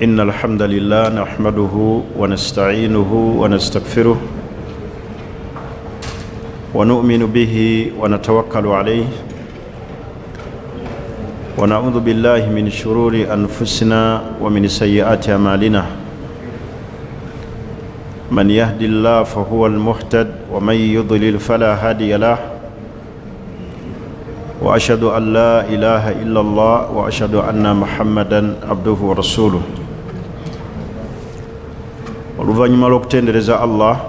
إن الحمد لله نحمده ونستعينه ونستغفره ونؤمن به ونتوكل عليه، ونعوذ بالله من شرور أنفسنا ومن سيئات أعمالنا. من يهد الله فهو المهتد، ومن يضلل فلا هادي له. وأشهد أن لا إله إلا الله وأشهد أن محمدا عبده ورسوله. Oluvannyuma lw'okutendereza Allah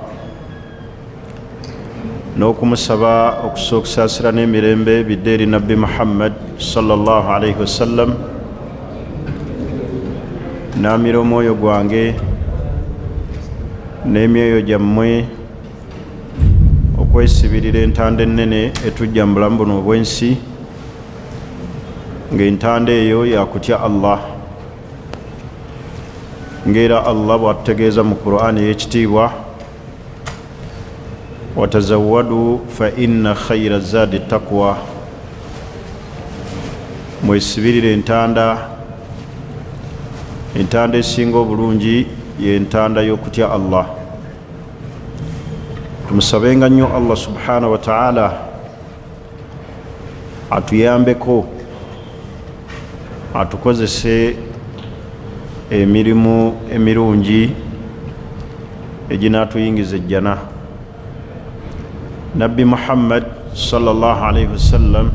n'okumusaba okusa okusaasira n'emirembe bidde eri Nabbi Muhammad sallallahu alaihi wasallam, naamira omwoyo gwange n'emyoyo gyammwe okwesibirira entanda ennene etujja mu bulamu buno obw'ensi, ng'entanda eyo yakutya Allah, ng'era Allah bw'atutegeeza mu Qur'ani ey'ekitiibwa: "Watazawadu fa inna khaira zadi taqwa." Mwesibirire entanda, entanda esinga obulungi yentanda y'okutya Allah. Tumusabenga nnyo Allah subhanahu wataala atuyambeko, atukozese emirimu emirungi eginaatuyingiza ejjana. Nabbi Muhammad sallallahu alaihi wasallam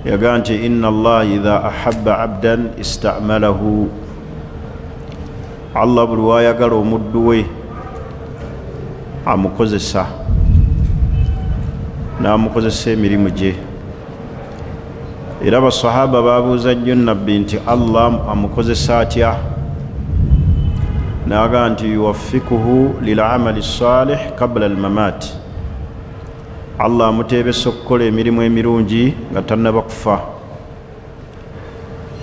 yagaa nti: "Inna Allah idha ahabba abdan istamalahu." Allah buli wayagala omuddu we amukozesa, n'amukozesa emirimu gye. Era basahaba babuuza nnyo Nabbi nti: "Allah amukozesa atya?" Naga nti: "Yuwaffikuhu lilamali salih kabula almamat." Allah amuteebesa okukola emirimu emirungi nga tannaba kufa.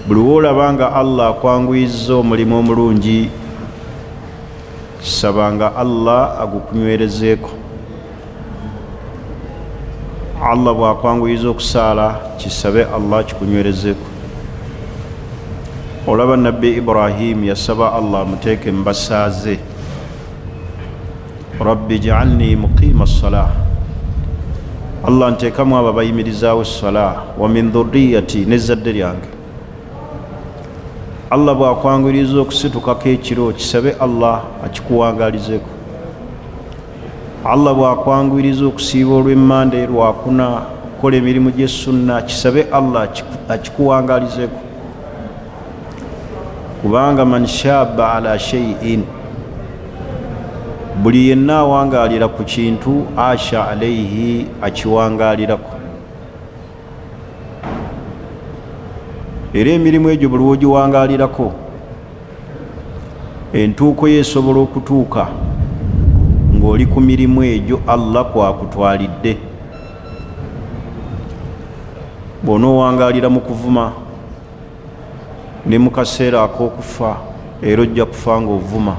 Buli woolaba nga Allah akwanguyiza omulimu omulungi, sabanga Allah agukunywerezeeko. Allah bw'akwanguyiza okusaala, kisabe Allah kikunywerezeeko. Olaba Nabbi Ibrahimu yasaba Allah amuteeke mu basaaze: "Rabbi jaalni muqiima ssalah." Allah, nteekamu abo abayimirizaawo essala, wa min dhurriyati, n'ezzadde lyange. Allah bw'akwanguyiriza okusitukako ekiro, kisabe Allah akikuwangalizeeko. Allah bw'akwanguyiriza okusiiba olw'emmande, lwakuna, okukola emirimu gy'essunna, kisabe Allah akikuwangalizeeko, kubanga man shaba ala shay'in, buli yenna awangaalira ku kintu, asha alaihi, akiwangaalirako. Era emirimu egyo buli wogiwangaalirako, entuuko ye esobola okutuuka ng'oli ku mirimu egyo Allah kwakutwalidde. Bw'onoowangaalira mu kuvuma, ne mu kaseera ak'okufa era ojja kufa ng'ovuma,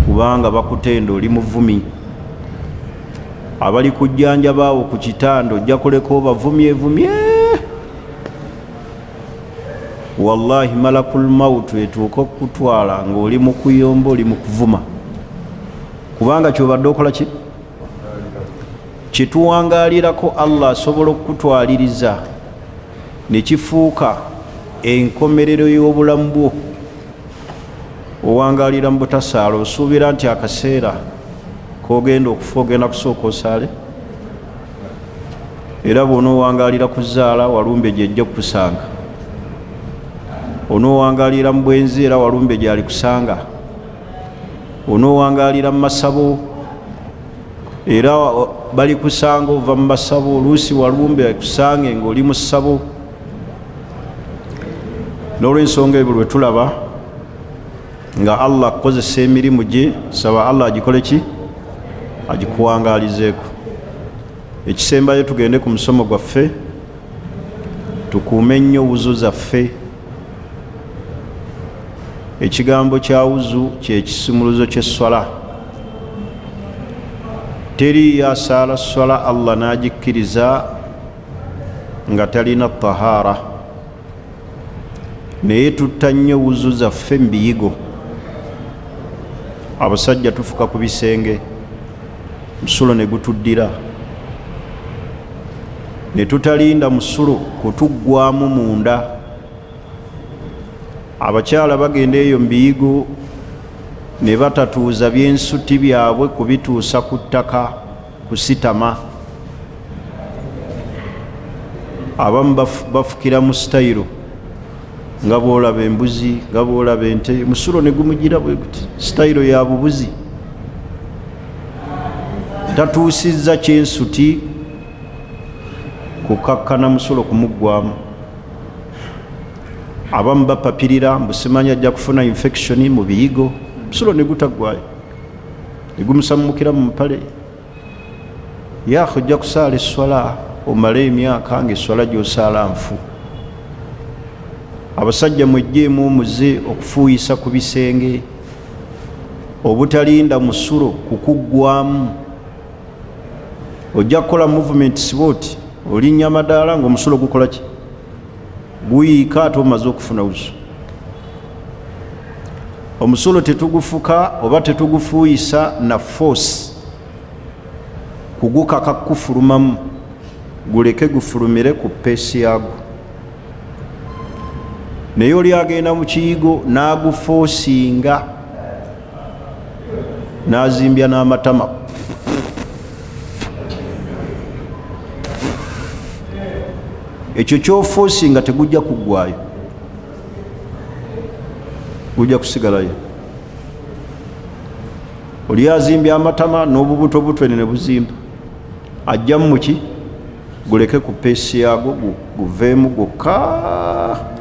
kubanga bakutenda oli muvumi. Abali kujjanjabaawo ku kitanda ojja kuleka obavumyevumye. Wallahi, malakul mautu etuuka okukutwala ng'oli mu kuyomba, oli mu kuvuma, kubanga kyobadde okola ki kyetuwangaalirako. Allah asobola okukutwaliriza ne kifuuka enkomerero y'obulamu bwo. Owangaalira mu butasaala, osuubira nti akaseera kogenda okufa ogenda kusooka osaale? Era bw'onoowangaalira ku zaala, walumbe gyejja okukusanga. Onoowangaalira mu bwenzi, era walumbe gyali kusanga. Onoowangaalira mu masabo, era bali kusanga ova mu masabo. Oluusi walumbe akusange ng'oli mu ssabo. N'olwensonga ebyo, lwe tulaba nga Allah akukozesa emirimu gye, saba Allah agikole ki, agikuwangaalizeeko. Ekisembayo, tugende ku musomo gwaffe. Tukuume nnyo wuzu zaffe. Ekigambo kya wuzu kyekisumuluzo ky'esswala. Teriyo asaala swala Allah n'agikkiriza nga talina tahara. Naye tutta nnyo wuzu zaffe mu biyigo. Abasajja tufuka ku bisenge, musulo ne gutuddira, ne tutalinda musulo kutuggwamu munda. Abakyala bagenda eyo mu biyigo ne batatuuza byensuti byabwe kubituusa ku ttaka kusitama. Abamu bafukira mu sitayiro nga bwolaba embuzi, nga bwolaba ente, musulo ne gumugira bwe guti, sitayiro ya bubuzi. Tatuusizza kyensuti kukakkana musulo kumuggwamu. Abamu bapapirira mbu simanyi ajja kufuna infection mu biyigo, musulo ne gutaggwayo ne gumusammukira mu mpale. Yaakhe, ojja kusaala esswala omale emyaka nga esswala gy'osaala nfu. Abasajja mwejjeemu omuze okufuuyisa ku bisenge, obutalinda musulo kukuggwamu. Ojja kukola movement siboti, olinnya amadaala ng'omusulo gukola ki? Guyiika, ate omaze okufuna wuzu. Omusulo tetugufuka oba tetugufuuyisa na force kugukaka kukufulumamu, guleke gufulumire ku peesi yagwo. Naye oli agenda mu kiyigo n'agufoosinga n'azimbya n'amatama, ekyo kyofoosinga tegujja kuggwayo, gujja kusigalayo. Oli azimbya amatama n'obubuto butwene ne buzimba, ajjamu muki, guleke ku peesi yagwo guveemu gwokka.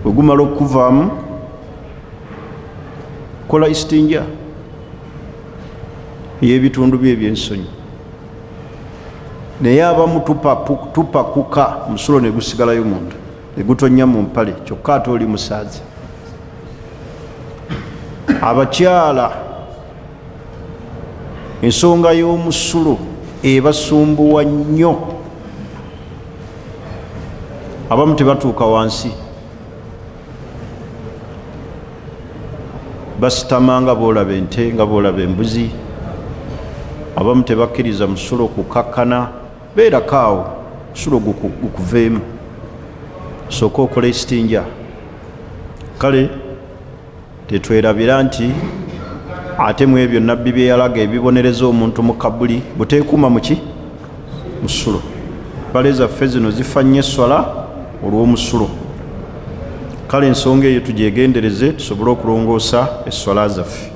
Bwe gumala okukuvaamu, kola istinja ey'ebitundu bye ebyensonyi. Naye abamu tupakuka, musulo ne gusigalayo munda ne gutonnya mu mpale, kyokka ate oli musaazi. Abakyala ensonga y'omusulo ebasumbuwa nnyo, abamu tebatuuka wansi, basitama nga boolaba ente, nga boolaba embuzi. Abamu tebakkiriza musulo kukakkana, beerako awo musulo gukuveemu, sooka okola esitinja. Kale tetwerabira nti ate mu ebyo nabbi bye yalaga ebibonereza omuntu mu kabuli, buteekuuma muki musulo. Mpale zaffe zino zifa nnyo esswala olw'omusulo. Kale ensonga eyo tugyegendereze tusobole okulongoosa esswala zaffe.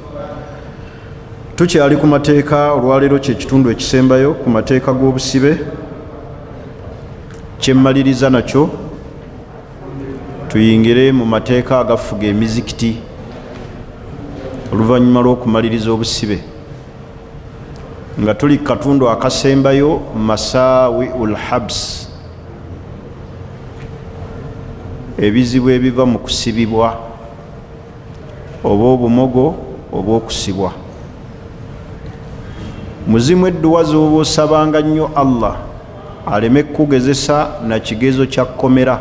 Tukyali ku mateeka, olwaleero kyekitundu ekisembayo ku mateeka g'obusibe kyemmaliriza nakyo, tuyingire mu mateeka agafuga emizikiti oluvannyuma lw'okumaliriza obusibe, nga tuli ku katundu akasembayo, masawi ul habs, ebizibu ebiva mu kusibibwa oba obumogo obw'okusibwa. Muzimu edduwa z'oba osabanga nnyo Allah aleme kukugezesa na kigezo kya kkomera.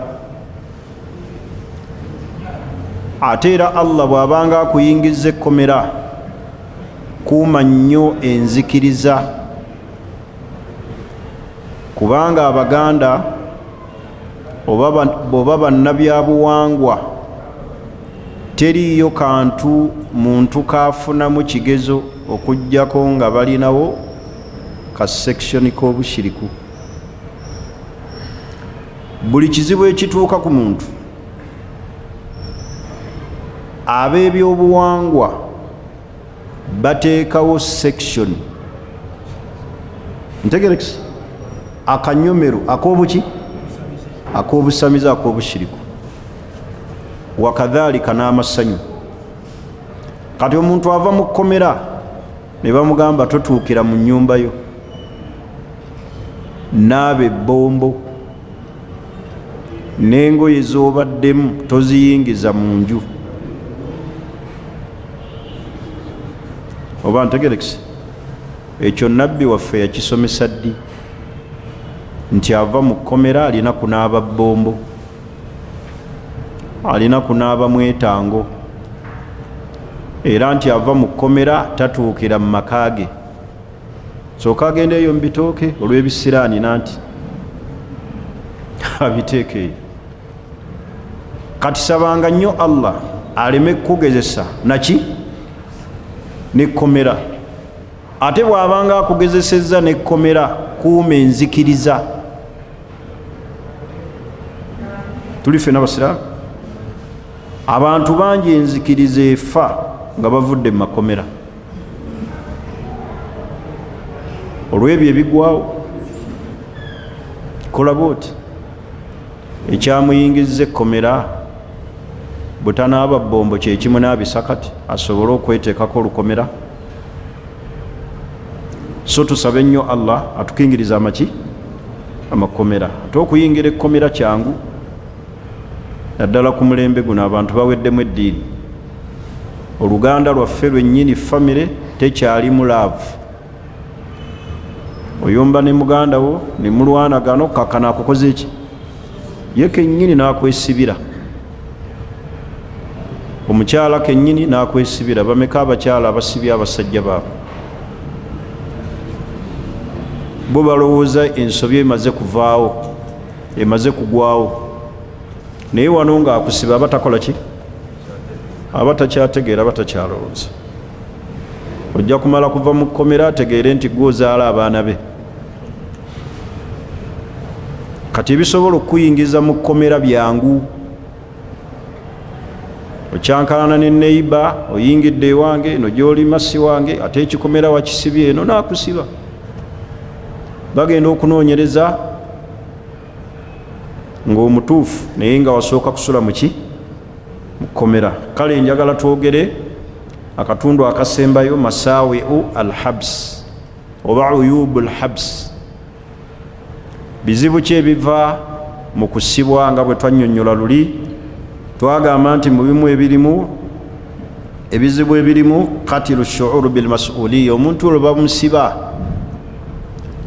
Ate era Allah bw'abanga akuyingizza ekkomera, kuuma nnyo enzikiriza, kubanga Abaganda oba bannabyabuwangwa teriiyo kantu muntu kaafunamu kigezo okuggyako nga balinawo ka section k'obushiriku. Buli kizibu ekituuka ku muntu, ab'ebyobuwangwa bateekawo section, ntegerekisi, akanyomero ak'obuki, ak'obusamize, ak'obushiriku, wakadhalika n'amasanyu. Kati omuntu ava mu kkomera ne bamugamba totuukira mu nnyumba yo, naaba ebbombo n'engoye z'obaddemu toziyingiza mu nju. Oba ntegerekise, ekyo nabbi waffe yakisomesa ddi? Nti ava mu kkomera alina kunaaba bbombo, alina kunaaba mwetango, era nti ava mu kkomera tatuukira mu maka ge, sooka agenda eyo mu bitooke olw'ebisiraani, nanti abiteeka eyo. Kati sabanga nnyo Allah aleme kukugezesa naki nekkomera. Ate bw'abanga akugezesezza nekkomera, kuuma enzikiriza. Tuli ffena basiraamu. Abantu bangi enzikiriza efa nga bavudde mu makomera olw'ebyo ebigwawo. Kola bwoti, ekyamuyingizza ekkomera butanaaba bbombo kyekimunaabisa kati asobole okweteekako olukomera. So tusabe nnyo Allah atukingiriza amaki amakomera. Ate okuyingira ekkomera kyangu, naddala ku mulembe guno abantu baweddemu eddiini. Oluganda lwaffe lwennyini, famire tekyalimu laavu. Oyomba ne muganda wo ne mulwanagana, okkakkana akukoze eki ye kennyini n'akwesibira, omukyala kennyini n'akwesibira. Bameka abakyala abasibye abasajja baabwe? Bo balowooza ensobi emaze kuvaawo, emaze kugwawo, naye wano ng'akusiba aba takola ki, aba takyategeera, aba takyalowooza. Ojja kumala kuva mu kkomera ategeere nti gwe ozaala abaana be. Kati ebisobola okukuyingiza mu kkomera byangu. Okyankalana ne neiba, oyingidde ewange eno gyolima si wange, ate ekikomera wakisibye eno, naakusiba. Bagenda okunoonyereza ng'omutuufu, naye nga wasooka kusula muki mu kkomera. Kale njagala twogere akatundu akasembayo, masawiu alhabs oba uyubu lhabs. Bizibu ki ebiva mu kusibwa? Nga bwe twannyonnyola luli, twagamba nti mu bimu ebirimu ebizibu ebirimu katilu shuuru bilmasuliya. Omuntu olwo bamusiba,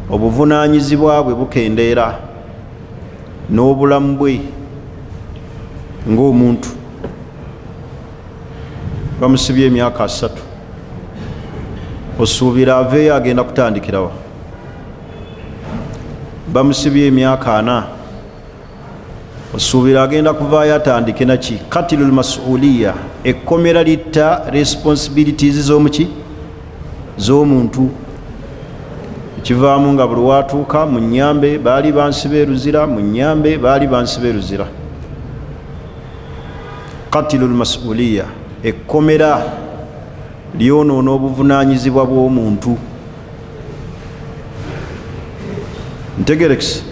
obuvunaanyizibwa bwe bukendeera n'obulamu bwe ng'omuntu. Bamusibye emyaka 30, osuubira aveeyo agenda kutandikirawa? Bamusibye emyaka 40, osuubira agenda kuvaayo atandike naki? Katilu lmasuliya, ekkomera litta responsibilities z'omuki z'omuntu. Ekivaamu nga buli watuuka, munyambe, baali bansiba eruzira, munyambe, baali bansiba eruzira. Katilu lmasuliya, ekkomera lyonoona obuvunanyizibwa bw'omuntu. Ntegerekisi.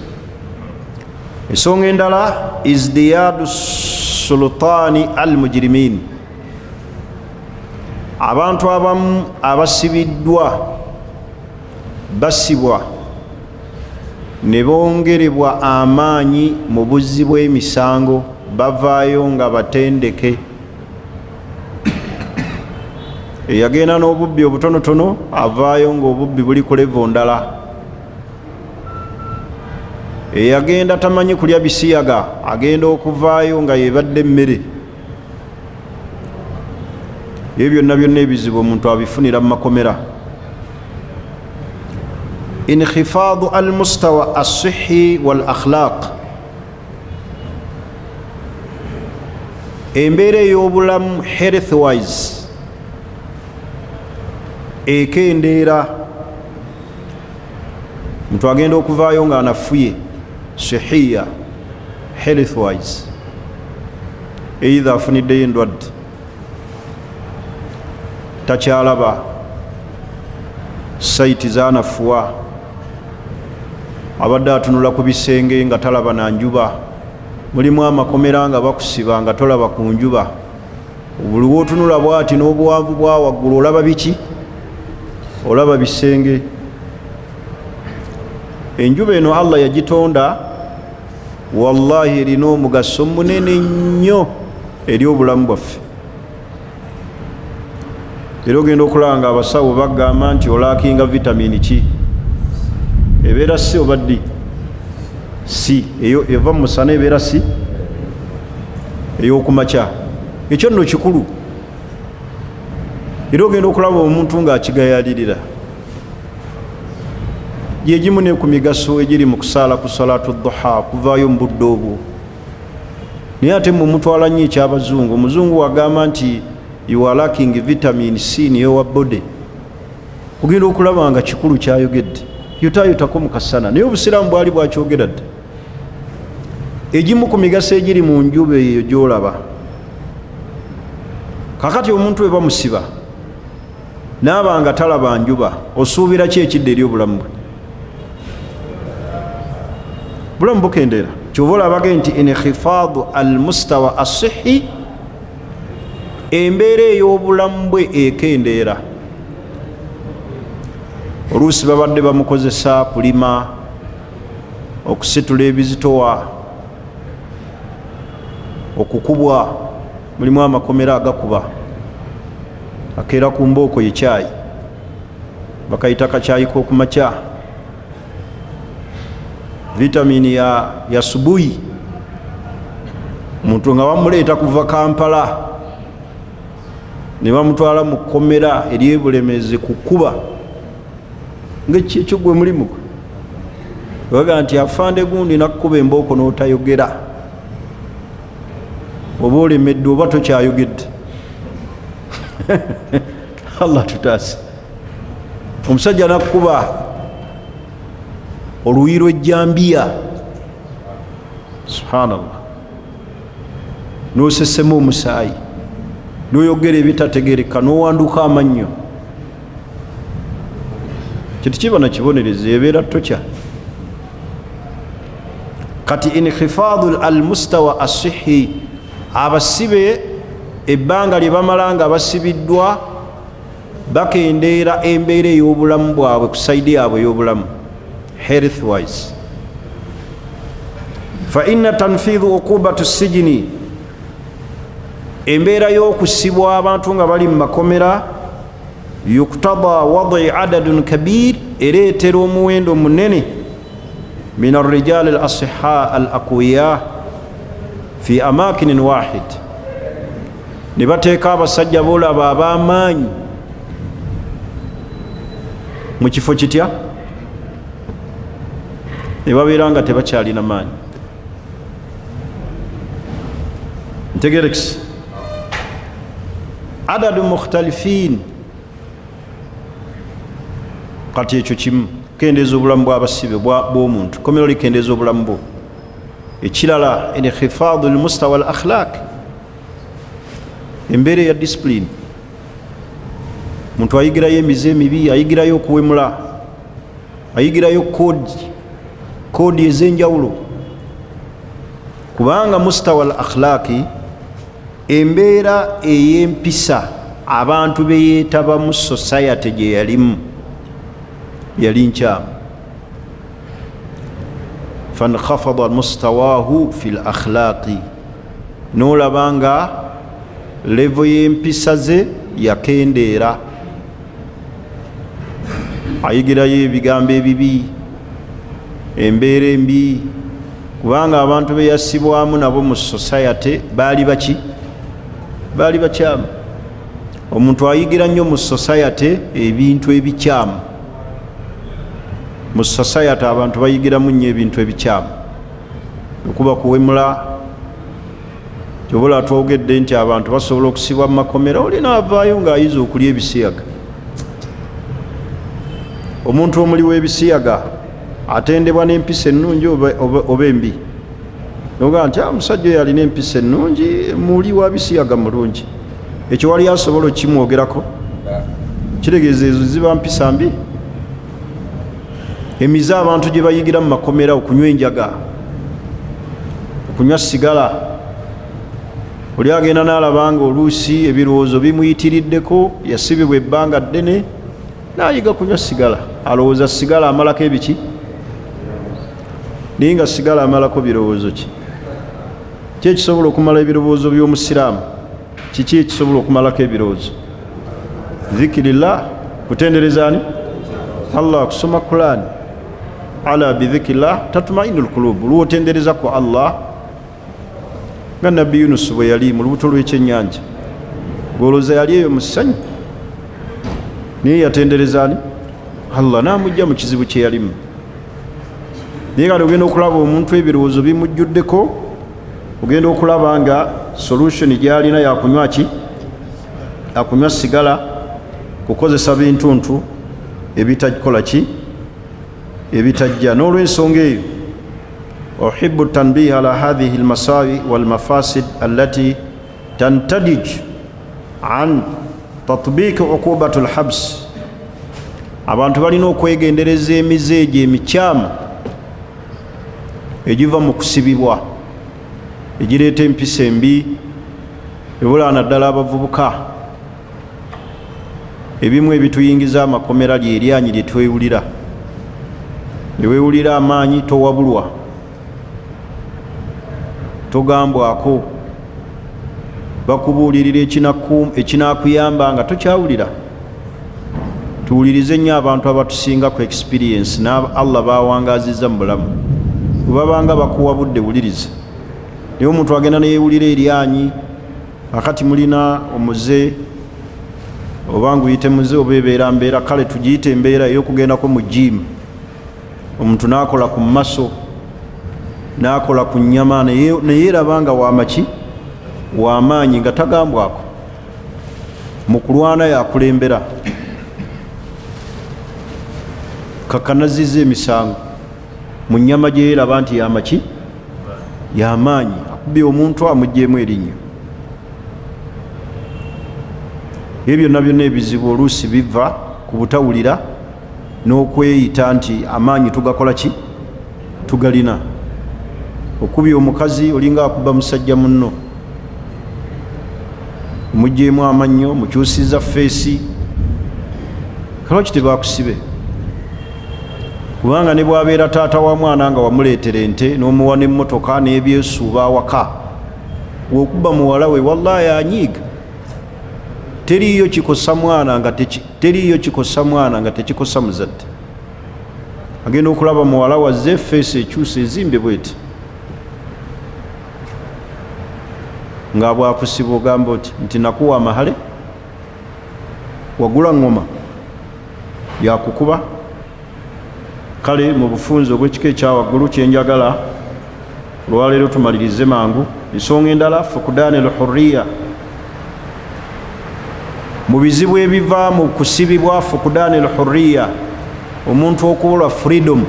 Ensonga endala, izdiyadu sultaani al mujirimin. Abantu abamu abasibiddwa basibwa ne bongerebwa amaanyi mu buzzi bw'emisango, bavaayo nga batendeke. Eyagenda n'obubbi obutonotono avaayo ng'obubbi buli ku levo ndala. Eyagenda tamanyi kulya bisiyaga agenda okuvaayo nga yebadde emmere. Ebyo byonna byonna ebizibu omuntu abifunira mu makomera. Inkhifadu almustawa assihi wal akhlaq, embeera ey'obulamu health wise ekendeera. Omuntu agenda okuvaayo nga anafuye sihiya, health wise, either afuniddeyo endwadde, takyalaba, saiti zanafuwa, abadde atunula ku bisenge nga talaba na njuba. Mulimu amakomera nga bakusiba nga tolaba ku njuba. Buli wotunula bwati n'obuwanvu bwa waggulu olaba biki? Olaba bisenge. Enjuba eno Allah yagitonda, wallahi erina omugaso munene nnyo eri obulamu bwaffe. Era ogenda okulaba nga abasawo bagamba nti olackinga vitamini ki, ebeera C oba D. Si eyo eva mu musana ebeera si ey'okumakya. Ekyo nno kikulu, era ogenda okulaba omuntu ng'akigayalirira. Gyegimu ne ku migaso egiri mu kusaala ku salatu duha, kuvaayo mu budde obwo. Naye ate mwe mutwala nnyo ekyabazungu. Omuzungu wagamba nti you are lacking vitamin C in your body, ogenda okulaba nga kikulu kyayogedde, yotayotako mu kasana. Naye obusiraamu bwali bwakyogera dda. Egimu ku migaso egiri mu njuba eyo gyolaba kakati, omuntu we bamusiba naaba nga talaba njuba, osuubira ki ekidda eri obulamu bwe? Bulamu bukendeera. Kyova olabage nti inkhifadu almustawa asihi, embeera ey'obulamu bwe ekendeera. Oluusi babadde bamukozesa kulima, okusitula ebizitowa, okukubwa. Mulimu amakomera agakuba, akeera ku mbooko ye kyayi, bakayita kakyayi k'okumakya, vitamini ya subuyi. Omuntu nga bamuleeta kuva Kampala ne bamutwala mu kkomera ery'Ebulemezi kukuba, ngaekyo gwe mulimu gwe. Baga nti afande gundi nakkuba embooko n'otayogera, oba olemedde oba tokyayogedde. Allah tutaase. Omusajja nakkuba oluyi lw'ejjambiya, subhanallah, nosesema omusaayi, noyogera ebitategereka, nowanduka amannyo. Kintu kiba nakibonereza, ebeera tokya. Kati inkhifadu almustawa asihi, abasibe ebbanga lye bamala nga basibiddwa bakendeera embeera ey'obulamu bwabwe ku side yaabwe ey'obulamu, health wise. Fa inna tanfidhu uqubatu sijini, embeera y'okusibwa abantu nga bali mu makomera, yuktada wadi adadun kabir, ereetera omuwendo munene min arrijali al asiha al aqwiya fi amakinin wahid, ne bateeka abasajja boolaba ab'amaanyi mu kifo kitya, ne babeera nga tebakyalina maanyi. Ntegerekisi adadu mukhtalifin. Kati ekyo kimu kukendeeza obulamu bw'abasibe bw'omuntu, komero likendeeza obulamu bwo. Ekirala, inkhifadu lmustawa al akhlaq, embeera eya discipline. Muntu ayigirayo emize emibi, ayigirayo okuwemula, ayigirayo kodi ez'enjawulo, kubanga mustawa al akhlaqi, embeera ey'empisa abantu beyeetabamu, society gye yalimu yali nkyamu. Fankhafada mustawahu fi l akhlaqi, nolaba nga level y'empisa ze yakendeera, ayigirayo ebigambo ebibi, embeera embi, kubanga abantu beyasibwamu nabo mu society baali baki? Baali bakyamu. Omuntu ayigira nnyo mu society ebintu ebikyamu. Mu society abantu bayigiramu nnyo ebintu ebikyamu, okuba kuwemula. Kyobola twogedde nti abantu basobola okusibwa mu makomera, olina avaayo ng'ayiza okulya ebisiyaga. Omuntu omuli w'ebisiyaga atendebwa n'empisa ennungi oba embi? Nogaa nti omusajja oyo alina empisa ennungi, muli wa bisiyaga mulungi. Ekyo wali asobola okimwogerako? Kitegeeza ezo ziba mpisa mbi. Emize abantu gye bayigira mu makomera, okunywa enjaga, okunywa sigala, oli agenda n'alaba nga oluusi ebirowoozo bimuyitiriddeko, yasibibwa ebbanga ddene, n'ayiga kunywa sigala, alowooza sigala amalako ebiki, naye nga sigala amalako birowoozo ki? Ki ekisobola okumala ebirowoozo by'omusiraamu? Kiki ekisobola okumalako ebirowoozo? Zikirillah, kutendereza ani? Allah, kusoma Kulaani. Ala bidhikrillah tatmainu lkulub. Lwotendereza ku Allah nga Nabbi Yunusu bwe yali mu lubuto lw'ekyennyanja, golooza yali eyo mu ssanyu, naye yatendereza ani? Allah, n'amugja mu kizibu kye yalimu. Naye kati ogenda okulaba omuntu ebirowoozo bimujjuddeko, ogenda okulaba nga solution gyalina yakunywa ki? Akunywa sigala, kukozesa bintuntu ebitakola ki, ebitajja. N'olwensonga eyo, uhibu tanbih ala hathihi lmasawi walmafasid allati tantadij an tatbiki uqubatu lhabs. Abantu balina okwegendereza emize egyo emikyamu egiva mu kusibibwa, egireeta empisa embi ebula naddala abavubuka. Ebimu ebituyingiza amakomera lyeryanyi lye twewulira, newewulira amaanyi, towabulwa, togambwako, bakubuulirira ekinakuyamba nga tokyawulira. Tuwulirize nnyo abantu abatusinga ku experience na Allah bawangaziza mu bulamu, bwebabanga bakuwabudde wuliriza. Naye omuntu agenda neyewulira eryanyi. Akati mulina omuze, oba nguyite muze oba ebeera mbeera, kale tugiyite embeera ey'okugendako mu jiimu, omuntu n'akola ku maso, n'akola ku nnyama, neyeraba nga wamaki, wamaanyi, nga tagambwako mu kulwana, yakulembera kakanaziza emisango mu nnyama gye yeraba nti yamaki, yamaanyi, akubye omuntu amugyemu erinnyo. Ebyo byonna byonna ebizibu oluusi biva ku butawulira n'okweyita nti amaanyi tugakola ki, tugalina. Okubya omukazi olinga akuba musajja munno, omugyemu amannyo, mukyusiza feesi, kalwaki tebakusibe? Kubanga ne bwabeera taata wa mwana nga wamuleetera ente n'omuwa n'emmotoka n'ebyesuuba awaka, wokuba muwala we wallahi anyiiga. Teriiyo kikosa mwana nga teriiyo kikosa mwana nga tekikosa muzadde. Agenda okulaba muwala wazze feesi ekyusa ezimbe bweti nga bwakusiba, ogamba oti nti nakuwa amahale, wagula ngoma yakukuba. Kale mu bufunze obw'ekika ekyawaggulu, kyenjagala olwaleero tumalirize mangu ensonga endala, fukudaani lhurriya. Mu bizibu ebiva mu kusibibwa, fukudaani lhurriya, omuntu okubulwa freedom,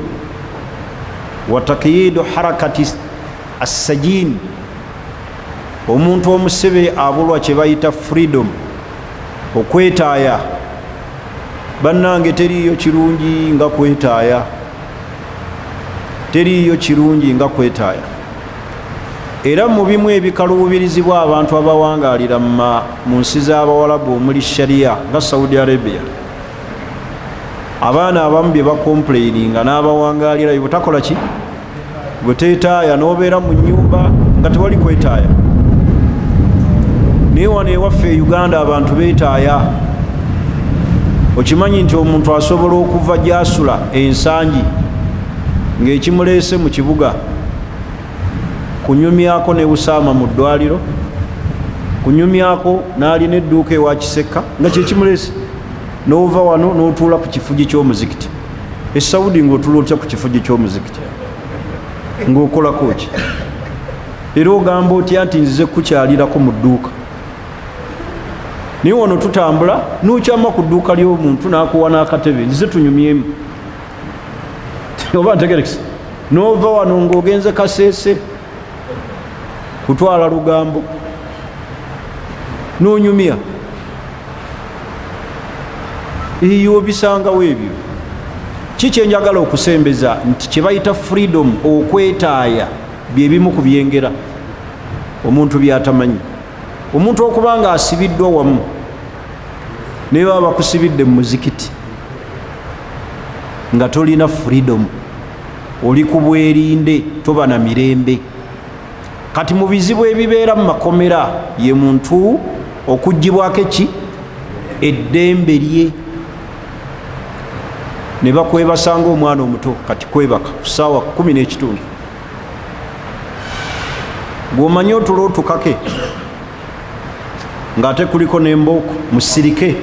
wa takyidu harakati assajin, omuntu omusibe abulwa kye bayita freedom, okwetaaya. Bannange, teriiyo kirungi nga kwetaaya, teriiyo kirungi nga kwetaaya. Era mu bimu ebikaluubirizibwa abantu abawangaalira mu nsi z'Abawalabu omuli Sharia nga Saudi Arabia, abaana abamu bye bakomplaininga n'abawangaalirayo, bwetakola ki, bweteetaaya, n'obeera mu nyumba nga tewali kwetaaya. Naye wano ewaffe e Uganda abantu beetaaya. Okimanyi nti omuntu asobola okuva gyasula ensangi ng'ekimuleese mu kibuga kunyumyako ne Usaama mu ddwaliro, kunyumyako n'alina edduuka ewa Kisekka, nga kyekimuleese, n'ova wano n'otuula ku kifugi ky'omuzikiti e Saudi? Ng'otuula otya ku kifugi ky'omuzikiti? Ng'okolako ki? Era ogamba otya nti nzize kukyalirako mu dduuka? Naye wano tutambula n'okyama ku dduuka ly'omuntu n'akuwa n'akatebe, nzize tunyumyemu, oba ntegerekesa. N'ova wano ng'ogenze Kaseese kutwala lugambo n'onyumya eyo, obisangawo ebyo. Ki kyenjagala okusembeza nti kyebayita freedom, okwetaaya, byebimu ku byengera omuntu byatamanyi. Omuntu okuba nga asibiddwa wamu, naye baba bakusibidde mu muzikiti nga tolina freedom, oli ku bwerinde, toba na mirembe. Kati mu bizibu ebibeera mu makomera ye muntu okugibwako eki eddembe lye. Ne bakwebasa ngaomwana omuto. Kati kwebaka ku saawa 10 n'ekitundu, gwomanye otulo otukake ng'ate kuliko n'embooko. Musirike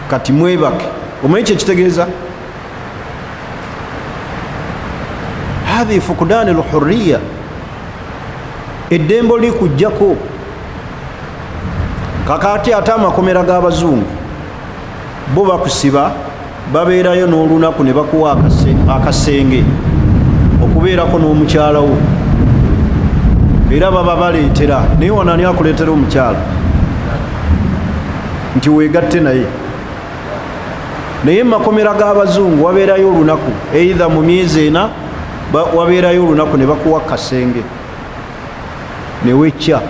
kati mwebake. Omanyi kyekitegeeza? Hadhi fukudani lhurriya, eddembe likujjako. Kakati ate amakomera g'abazungu bo bakusiba, babeerayo n'olunaku ne bakuwa akasenge okubeerako n'omukyala wo, era baba baleetera. Naye wano ani akuleetera omukyala nti weegatte naye? Naye mumakomera g'abazungu wabeerayo olunaku, eitha mu myezi 4, wabeerayo olunaku ne bakuwa kasenge newekya,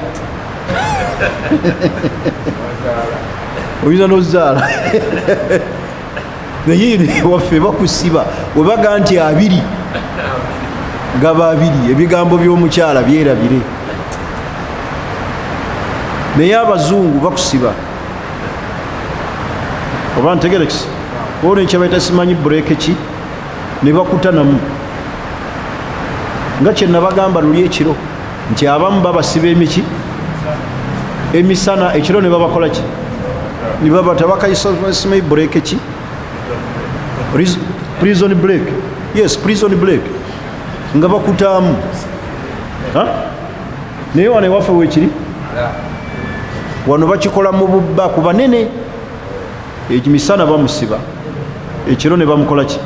oyinza nozaala. Naye waffe bakusiba, webaga nti 20 gaba 20, ebigambo by'omukyala byerabire. Naye abazungu bakusiba, oba ntegerekisi olwo ekyabaita simanyi break ki, ne bakutanamu. Nga kyenabagamba luli ekiro nti abamu babasiba emiki emisana, ekiro ne babakola ki? Ne babata, bakayisa simanyi break ki, prison break. Yes, prison break, nga bakutaamu. Naye wano ewaffe wekiri, wano bakikola mu bubba ku banene. Emisana bamusiba, ekiro ne bamukola ki?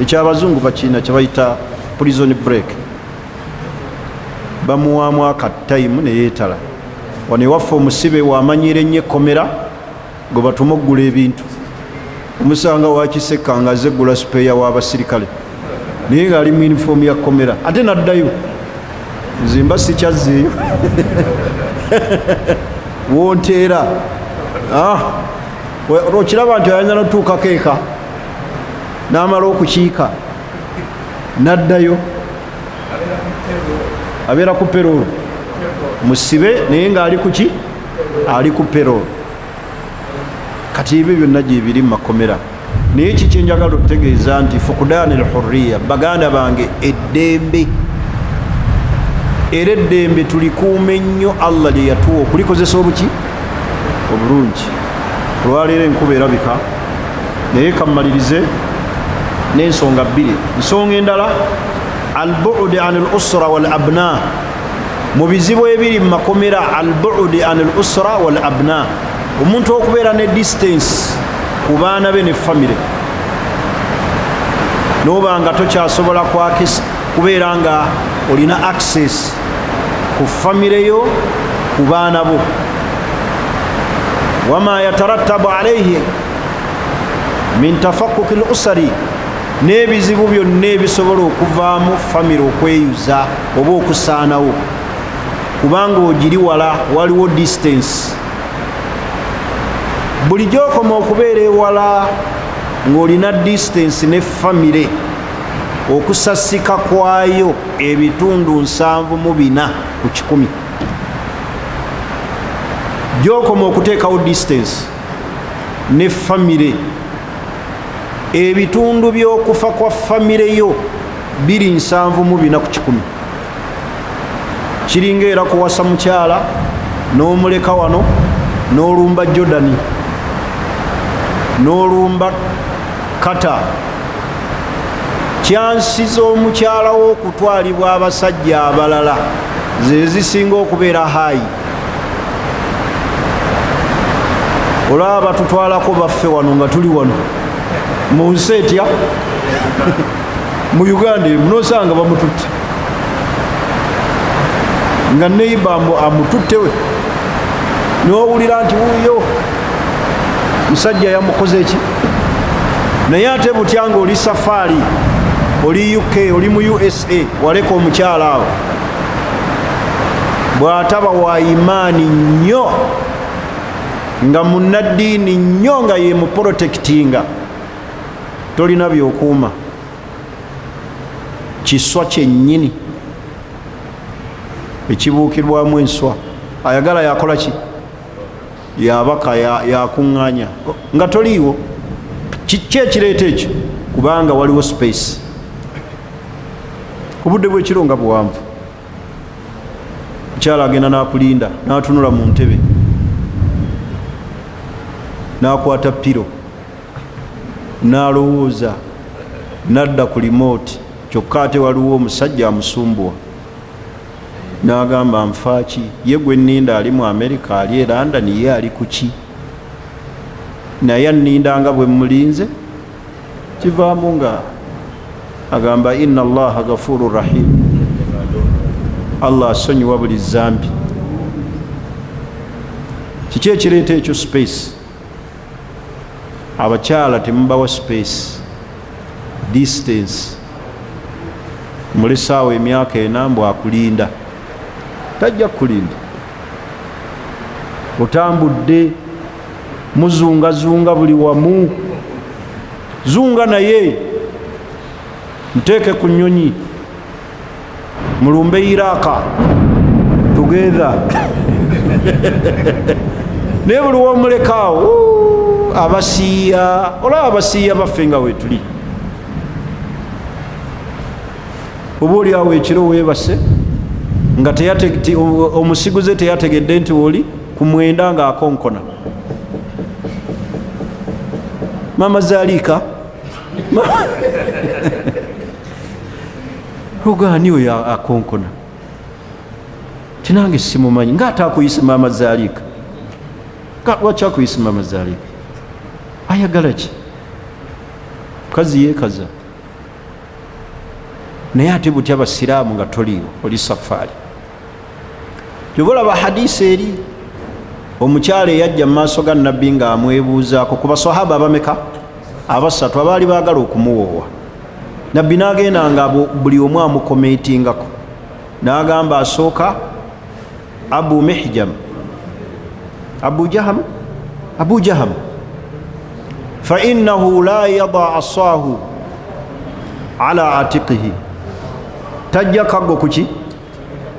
Ekyabazungu bakiina kyebayita prison break, bamuwaamu akataimu neyeetala. Wano ewaffe omusibe wamanyiire ennyo ekkomera, gwe batuma okugula ebintu, omusanga wakisekka nga aze gula spare w'abasirikale, naye ngaali mu uniform ya kkomera, ate naddayo. Nze mba sikyazzeeyo wonteera. Okiraba nti ayinza notuukako eka n'amala okukiika naddayo, abeera ku parole. Musibe naye ng'ali kuki? Ali ku parole. Kati ebyo byonna gyebiri mu makomera. Naye ki kyenjagala okutegeeza nti fukudaani lhurriya, baganda bange, eddembe, era eddembe tulikuume nnyo Allah lye yatuwa okulikozesa obuki obulungi. Olwaleero enkuba erabika, naye kammalirize n'ensonga bbiri. Nsonga endala, albudi an l usra wal abna. Mu bizibu ebiri mu makomera, albudi an l usra wal abna, omuntu okubeera ne distance ku baana be ne famire, noba nga tokyasobola kubeera nga olina access ku famire yo, ku baana bo, wama yatarattabu alaihi min tafakkuki l usari, n'ebizibu byonna ebisobola okuvaamu famire okweyuza oba okusaanawo, kubanga ogiri wala, waliwo distance. Buli gyokoma okubeera ewala ng'olina distance ne famire, okusasika kwayo ebitundu 74%. Gyokoma okuteekawo distance ne famire, ebitundu by'okufa kwa famire yo biri 74%. Kiringa era kuwasa mukyala n'omuleka wano n'olumba Jordani, n'olumba Qatar. Chances z'omukyala wo okutwalibwa abasajja abalala ze zisinga okubeera high. Olaba batutwalako baffe wano nga tuli wano mu nsi etya, mu Uganda nosanga bamututte nga neiba amututtewe, nowulira nti wuuyo musajja yamukoze eki. Naye ate butya nga oli safaari, oli UK, oli mu USA, waleka omukyala awo, bw'ataba wa imaani nnyo, nga munnaddiini nnyo, nga ye muprotectinga, tolina byokuuma, kiswa kyennyini ekibuukirwamu enswa. Ayagala yakola ki? Yabaka, yakuŋŋaanya nga toliiwo. Kiki ekireeta ekyo? Kubanga waliwo space. Obudde bwekiro nga buwanvu, mukyala agenda n'akulinda, n'atunula mu ntebe, n'akwata pillow, n'alowooza, n'adda ku remote. Kyokka ate waliwo omusajja amusumbuwa, n'agamba, "Nfaaki? Ye gwe nninda ali mu Amerika, ali e London, ye ali ku ki? Naye anninda nga bwe mulinze." Kivaamu nga agamba, "Inna Allaha gafuru rahim." Allah asonyiwa buli zambi. Kiki ekireeta ekyo? Space. Abakyala temubawa space, distance. Mulesaawo emyaka 4, mbw akulinda, tajja kukulinda. Otambudde, muzungazunga buli wamu, zunga naye, muteeke ku nyonyi, mulumbe Iraka together. Naye buli womulekaawo, abasiiya, olaba abasiiya baffe nga wetuli, oba oliawo ekiro weebase nga omusiguze teyategedde nti oli ku 9 nga akonkona, "Mama Zaliika." Ogaani oyo akonkona? Tinange simumanyi. Ngaate akuyise Mama Zaliika, lwaki akuyise Mama Zaliika? Ayagala ki? Mukazi yeekaza. Naye ate butya abasiraamu nga toliiwo, oli safaari? Kyova olaba hadisi eri, omukyala eyajja mu maaso ga Nabbi ng'amwebuuzaako ku basahaba abameka? Abasatu abaali baagala okumuwoowa. Nabbi n'agenda nga buli omu amukometingako, n'agamba asooka Abu Mihjam, Abu Jaham, Abu Jaham, fainahu la yada asahu ala atiqihi, tajja kaggo kuki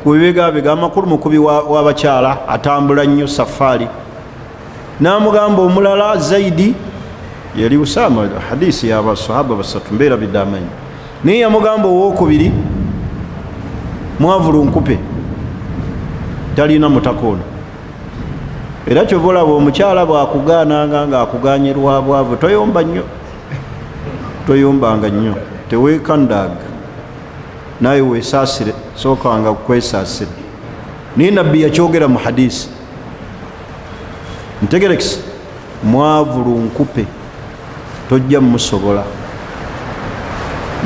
kubibegabega. Amakulu, mukubi w'abakyala, atambula nnyo safaari. N'amugamba omulala Zaidi, yali Usama. Hadisi yabasahaba basatu, mbeera bidde amanyi. Naye yamugamba owokubiri mwavu lunkupe, talina mutaka ono. Era kyova olaba omukyala bwakugaananga nga akuganye lwa bwavu, toyomba nnyo, toyombanga nnyo, teweekandaga naye, wesaasire, sookanga kwesaasire. Naye Nabbi yakyogera mu hadisi, ntegerekisi, mwavu lunkupe, tojja mumusobola.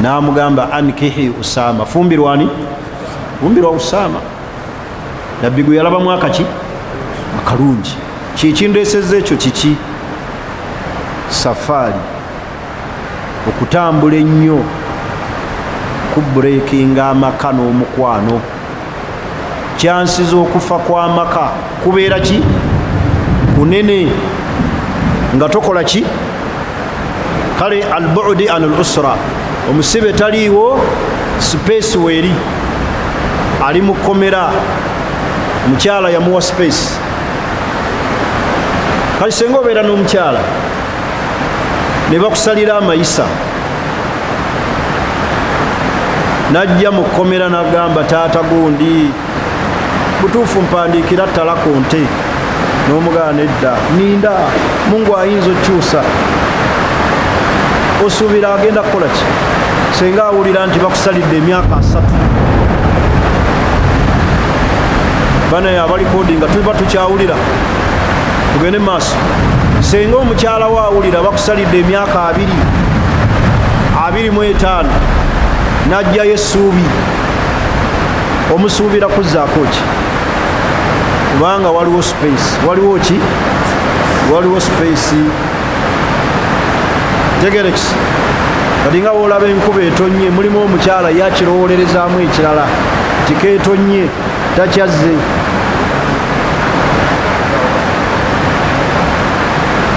Namugamba, "Ankihi Usama." Fumbirwani? Fumbirwa Usama. Nabbi gwe yalabamu akaki akalungi. Kikindeseza ekyo kiki? Safaari, okutambula ennyo kubreakinga amaka n'omukwano. Kyansiza okufa kw'amaka kubeera ki kunene nga tokola ki. Kale albudi an al usra, omusibe taliiwo, space weeri, ali mukomera, mukyala yamuwa space. Kale senga obeera n'omukyala ne bakusalira amayisa, najja mu kkomera nagamba, "Taata gundi, butuufu mpandiikira talako nte." N'omugaana, "Edda, ninda, Mungu ayinza okyusa." Osuubira agenda kukola ki senga awulira nti bakusalidde emyaka 30? Banaye abalikodi nga tuba tukyawulira, tugende maaso. Senga omukyala we awulira bakusalidde emyaka 20, 25, najjayo essuubi, omusuubira kuzzaako ki? Kubanga waliwo space, waliwo ki? Waliwo space. Tegerekisi. Kati nga woolaba enkuba etonnye, mulimu omukyala yakirowolerezaamu ekirala nti keetonnye takyazze.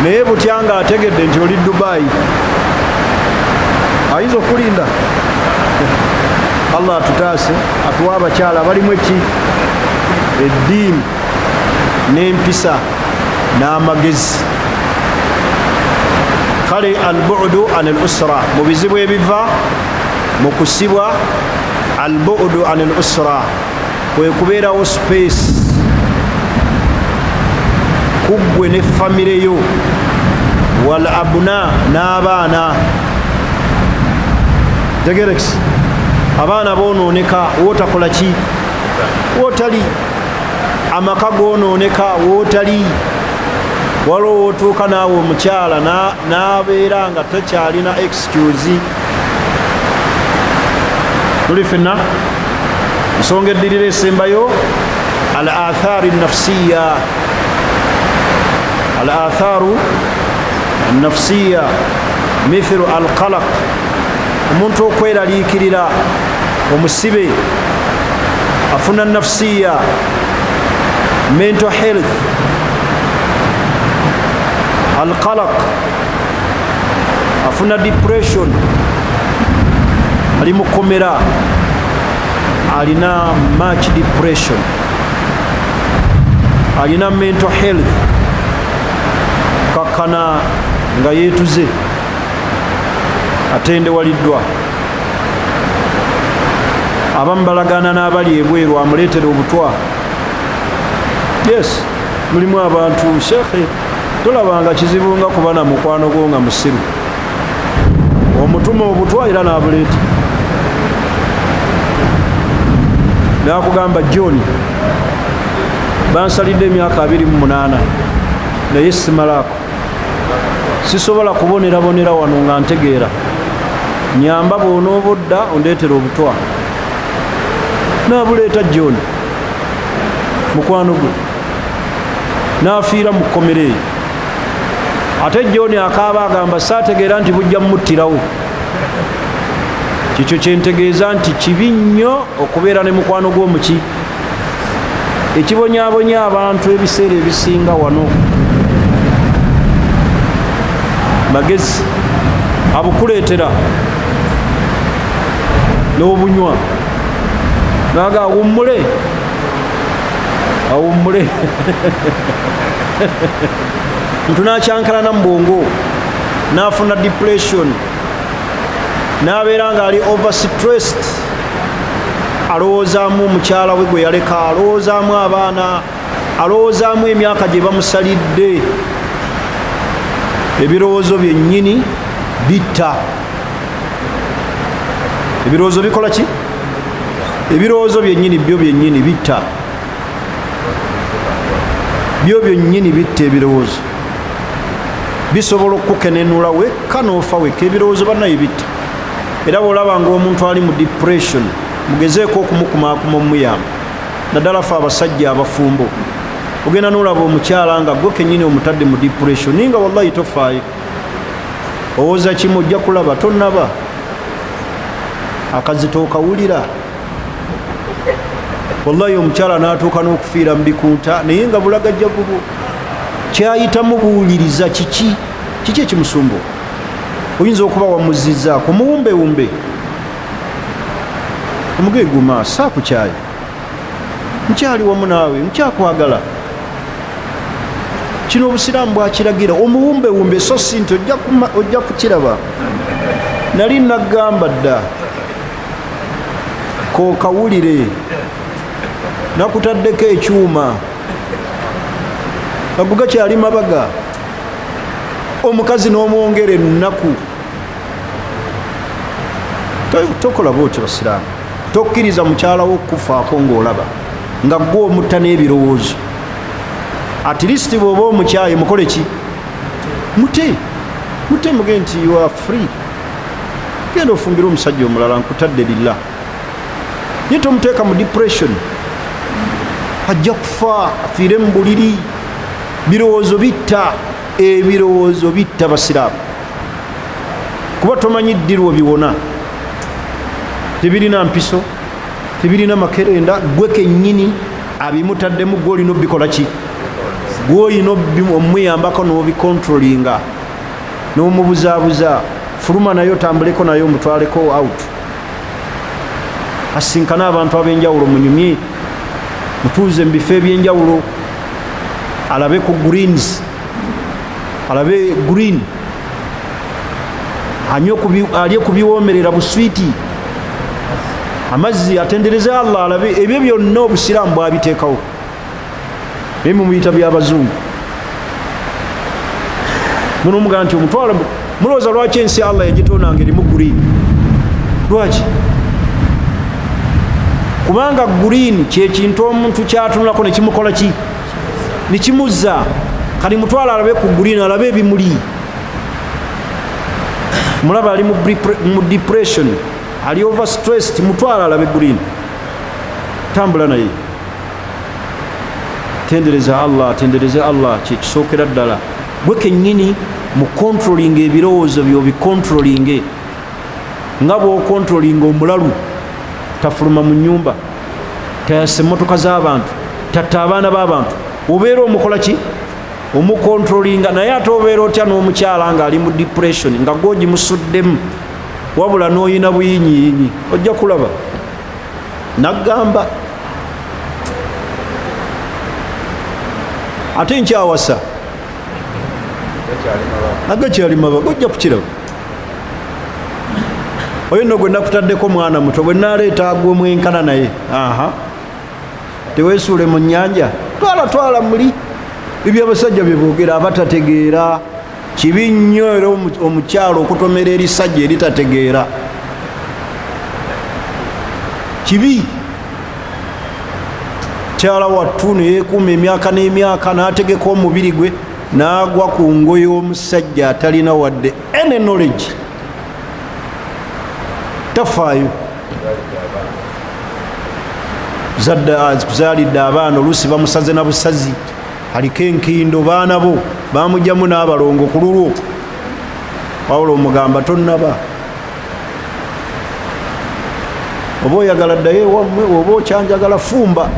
Naye butya nga ategedde nti oli Dubayi, ayinza okulinda? Allah atutaase, atuwa abakyala balimu eki? Eddiini n'empisa n'amagezi. Kale albudu an al usra, mu bizibu ebiva mu kusibwa, albudu an al usra kwe kubeerawo space kuggwe ne famire yo, wal abuna, n'abaana. Tegerex abaana bonooneka wotakola ki wotali, amaka gonooneka wotali. Waliwo wotuuka naawe omukyala n'abeera nga takyalina excuse. Tuli fenna. Ensonga eddirira esembayo, al athari nafsiya, al atharu nafsiya mithlu alqalaq, omuntu okweraliikirira. Omusibe afuna nafsiya, mental health, alqalaq, afuna depression, ali mukomera, alina much depression, alina mental health, kakkana nga yeetuze, atendewaliddwa. Abamu balagaana n'abali ebweru, amuleetera obutwa. Yes, mulimu abantu, shekhe, tolabanga kizibu nga kuba na mukwano gwo nga musiru, omutuma obutwa era n'abuleeta, nakugamba, "John, bansalidde emyaka 28, naye simalaako, sisobola kubonerabonera wano nga ntegeera. Nyamba, bw'onooba odda ondeetera obutwa." N'abuleeta John mukwano gwe, n'afiira mu kkomero eyo. Ate John akaaba, agamba, "Saategeera nti bujja mumuttirawo." Kikyo kyentegeeza nti kibi nnyo okubeera ne mukwano gw'omuki. Ekibonyabonya abantu ebiseera ebisinga wano magezi abukuleetera n'obunywa, naga awummule, awummule, ntu nakyankalana mu bwongo, nafuna depression, nabeera nga ali over stressed, alowoozaamu omukyala we gwe yaleka, alowoozaamu abaana, alowoozaamu emyaka gye bamusalidde. Ebirowoozo byennyini bitta. Ebirowoozo bikola ki? Ebirowoozo byennyini byo byennyini bitta, byo byennyini bitta. Ebirowoozo bisobola okukenenula wekka n'ofa wekka. Ebirowoozo bannaye bitta. Era bwolaba nga omuntu ali mu depression, mugezeeko okumukumaakuma, omuyamba, naddala fe abasajja abafumbo. Ogenda nolaba omukyala nga gwe kenyini omutadde mu depression, naye nga wallahi tofaayo, owooza kimu, ojja kulaba tonaba akazito okawulira. Wallahi omukyala n'atuuka n'okufiira mu bikunta, naye nga bulagajjavu bwo kyayitamu. Buwuliriza kiki, kiki ekimusumbu. Oyinza okuba wamuzizaako, muwumbewumbe, omugeguma, saakukyayi, nkyali wamu naawe, nkyakwagala. Kino obusiraamu bwakiragira, omuwumbewumbe, so si nti ojja kukiraba, nali nagamba dda, kokawulire, nakutaddeko ekyuma, ago gakyali mabaga. Omukazi n'omwongera ennaku. Tokola bwotyo. Basiraamu, tokkiriza mukyala wo okukufaako ng'olaba nga gwe omutta n'ebirowoozo. At least bw'oba omukyaye, mukole ki? Mute, mute, muge nti, "You are free, genda ofumbire omusajja omulala, nkutadde lilla." Ye tomuteeka mu depression, ajja kufa, afiire mu buliri. Birowoozo bitta, ebirowoozo bitta, basiraamu, kuba tomanyi ddirwo biwona. Tebirina mpiso, tebirina makerenda. Gwe kennyini abimutaddemu, gwe olina obikola ki? Gwe olina omuyambako n'obicontrolinga, n'omubuzaabuza. Fuluma naye, otambuleko naye, omutwaleko out, asinkane abantu ab'enjawulo, munyumye, mutuuze mu bifo ebyenjawulo, alabe ku greens, alabe green. Alye ku biwoomerera buswiti, amazzi, atendereze Allah, alabe. Ebyo byonna obusiraamu bwabiteekawo, naye mumuyita byabazungu. Munomugaa nti omutwalo, mulowooza lwaki ensi Allah yagitonanga erimu green? Lwaki? Kubanga green kyekintu omuntu kyatunulako nekimukola ki? Nekimuzza. Kati mutwalo alabe ku green, alabe ebimuli. Mulaba ali mu depression, ali over stressed, mutwalo alabe green, tambula naye, tendereza Allah, tendereze Allah. Kyekisookera ddala, gwe kennyini mu controlling ebirowoozo byo, bicontrollinge nga bwocontrollinga omulalu. Tafuluma mu nyumba, tayasa emmotoka z'abantu, tatta abaana b'abantu. Obeera omukola ki? Omucontrollinga. Naye ate obeera otya n'omukyala ng'ali mu depression, nga gwogimusuddemu, wabula n'oyina buyinyiyinyi? Ojja kulaba naggamba ate nkyawasa agakyali mabaga, ojja kukiraba. Oyo nno gwe nakutaddeko mwana muto, bwe naleeta gwe mwenkana naye, aha, teweesuule mu nnyanja, twala twala muli. Ebyo abasajja bye boogera abatategeera. Kibi nnyo era omukyalo okutomera erisajja eritategeera, kibi. Kyala wattu neyekuuma emyaka n'emyaka, n'ategeka omubiri gwe, n'agwa ku ngoye omusajja atalina wadde any knowledge, tafaayo. Zalidde abaana, oluusi bamusaze na busazi, aliko enkindo, baana bo bamugyamu n'abalongo ku lulwo. Wabula omugamba tonnaba, oba oyagala ddayo ewammwe, oba okyanjagala, fumba,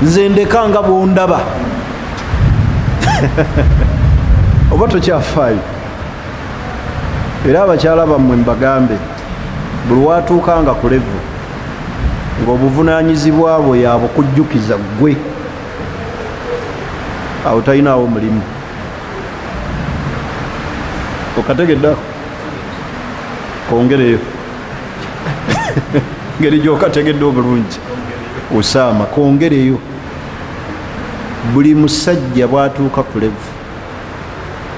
nze ndeka nga bwondaba. Oba tokyafaayo. Era abakyala bammwe mbagambe, buli watuuka nga ku level ng'obuvunanyizibwa bwe yabukujjukiza ggwe, awo talinaawo mulimu. Okategeddako? Kongereyo ngeri gyokategedde obulungi, Osaama, kongereyo. Buli musajja bwatuuka ku level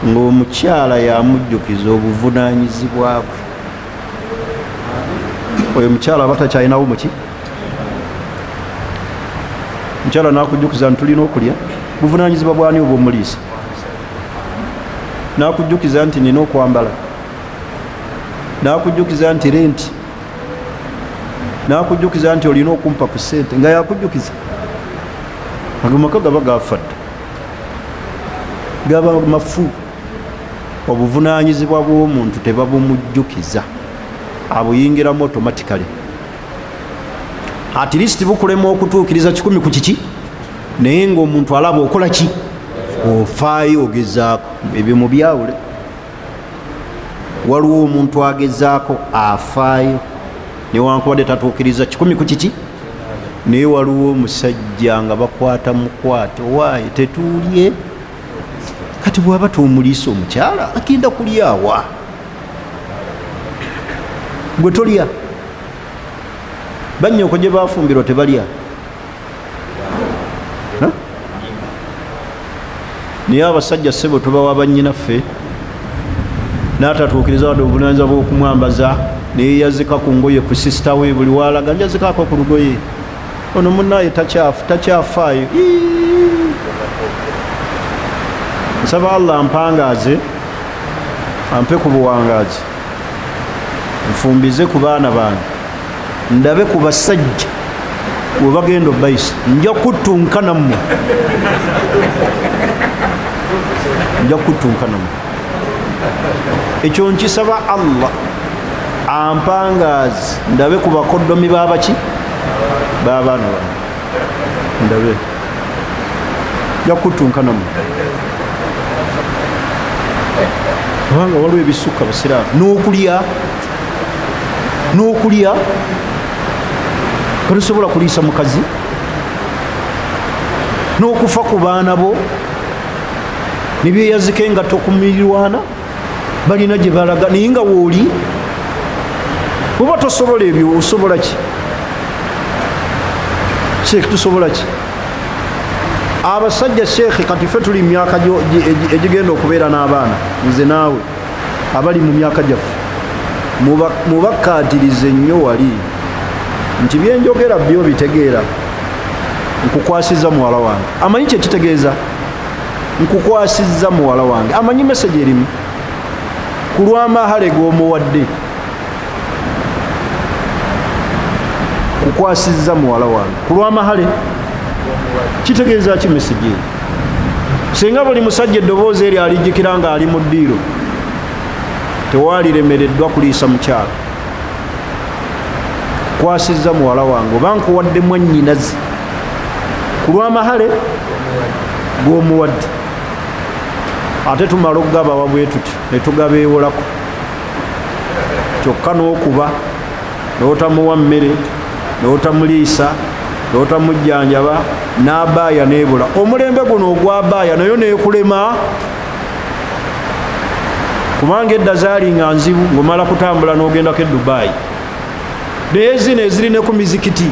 ng'omukyala yamujjukiza obuvunanyizibwa bwe, oyo mukyala aba takyalinawo muki. Mukyala nakujjukiza nti tulina okulya, buvunanyizibwa bwani obwomuliisa? Nakujjukiza nti nina okwambala, nakujjukiza nti renti, nakujjukiza nti olina okumpa ku sente, nga yakujjukiza. Ago maka gaba gafadda, gaba mafu. Obuvunanyizibwa bw'omuntu tebabumujjukiza, abuyingiramu automatically. At least bukulema okutuukiriza 100 ku kiki, naye ngaomuntu alaba okola ki, ofaayo, ogezaako. Ebyo mubyawule. Waliwo omuntu agezaako, afaayo, newankubadde tatuukiriza 100 ku kiki, naye waliwo omusajja nga bakwata mukwate, owaaye tetuulye. Kati bwaba tomuliisa, omukyala agenda kulyawa? Gwe tolya, bannyoko gye bafumbirwa tebalya. Naye abasajja ssebo tubawa bannyinaffe, n'atatuukiriza wadde obuvunanyizibwa bw'okumwambaza, neyeyazika ku ngoye ku sisita we. Buli walaga njazikaako ku lugoye, ono munaye takyafaayo. Nsaba Allah ampangaaze, ampe ku buwangaazi, nfumbize ku baana bange, ndabe ku basajja we bagenda obayisa. Nja kutunka nammwe, nja kutunka nammwe. Ekyo nkisaba Allah ampangaazi, ndabe ku bakoddomi babaki babaana bange, ndabe. Nja kutunka nammwe, kubanga waliwo ebisukka busiraamu. N'okulya, n'okulya tosobola kuliisa mukazi, n'okufa ku baana bo, nebyeyazika engatto ku mirirwana. Balina gye balaga, naye nga wooli oba tosobola ebyo, osobola ki? Sheekh, tusobola ki? Abasajja, sheekhe, kati ffe tuli myaka egigenda okubeera n'abaana, nze naawe abali mu myaka gyaffe, mubakkaatirize nnyo wali nti byenjogera byo bitegeera. Nkukwasiza muwala wange, amanyi kyekitegeeza. Nkukwasizza muwala wange, amanyi message erimu ku lw'amahale g'omuwadde. Kukwasizza muwala wange ku lw'amahale kitegeeza ki? Message eyo, singa buli musajja eddoboozi eryo alijjukira nga ali mu ddiiro, tewaliremereddwa kuliisa mukyalo. Kukwasizza muwala wange oba nkuwadde mwannyinazi ku lw'amahale g'omuwadde. Ate tumala okugabawa bwe tutyo ne tugabeewolako, kyokka n'okuba n'otamuwa mmere, n'otamuliisa, n'otamujjanjaba, n'abaaya n'ebula. Omulembe guno ogw'abaaya nayo neekulema, kubanga edda zaali nga nzibu, ng'omala kutambula n'ogendako e Dubayi, naye zino eziri ne ku mizikiti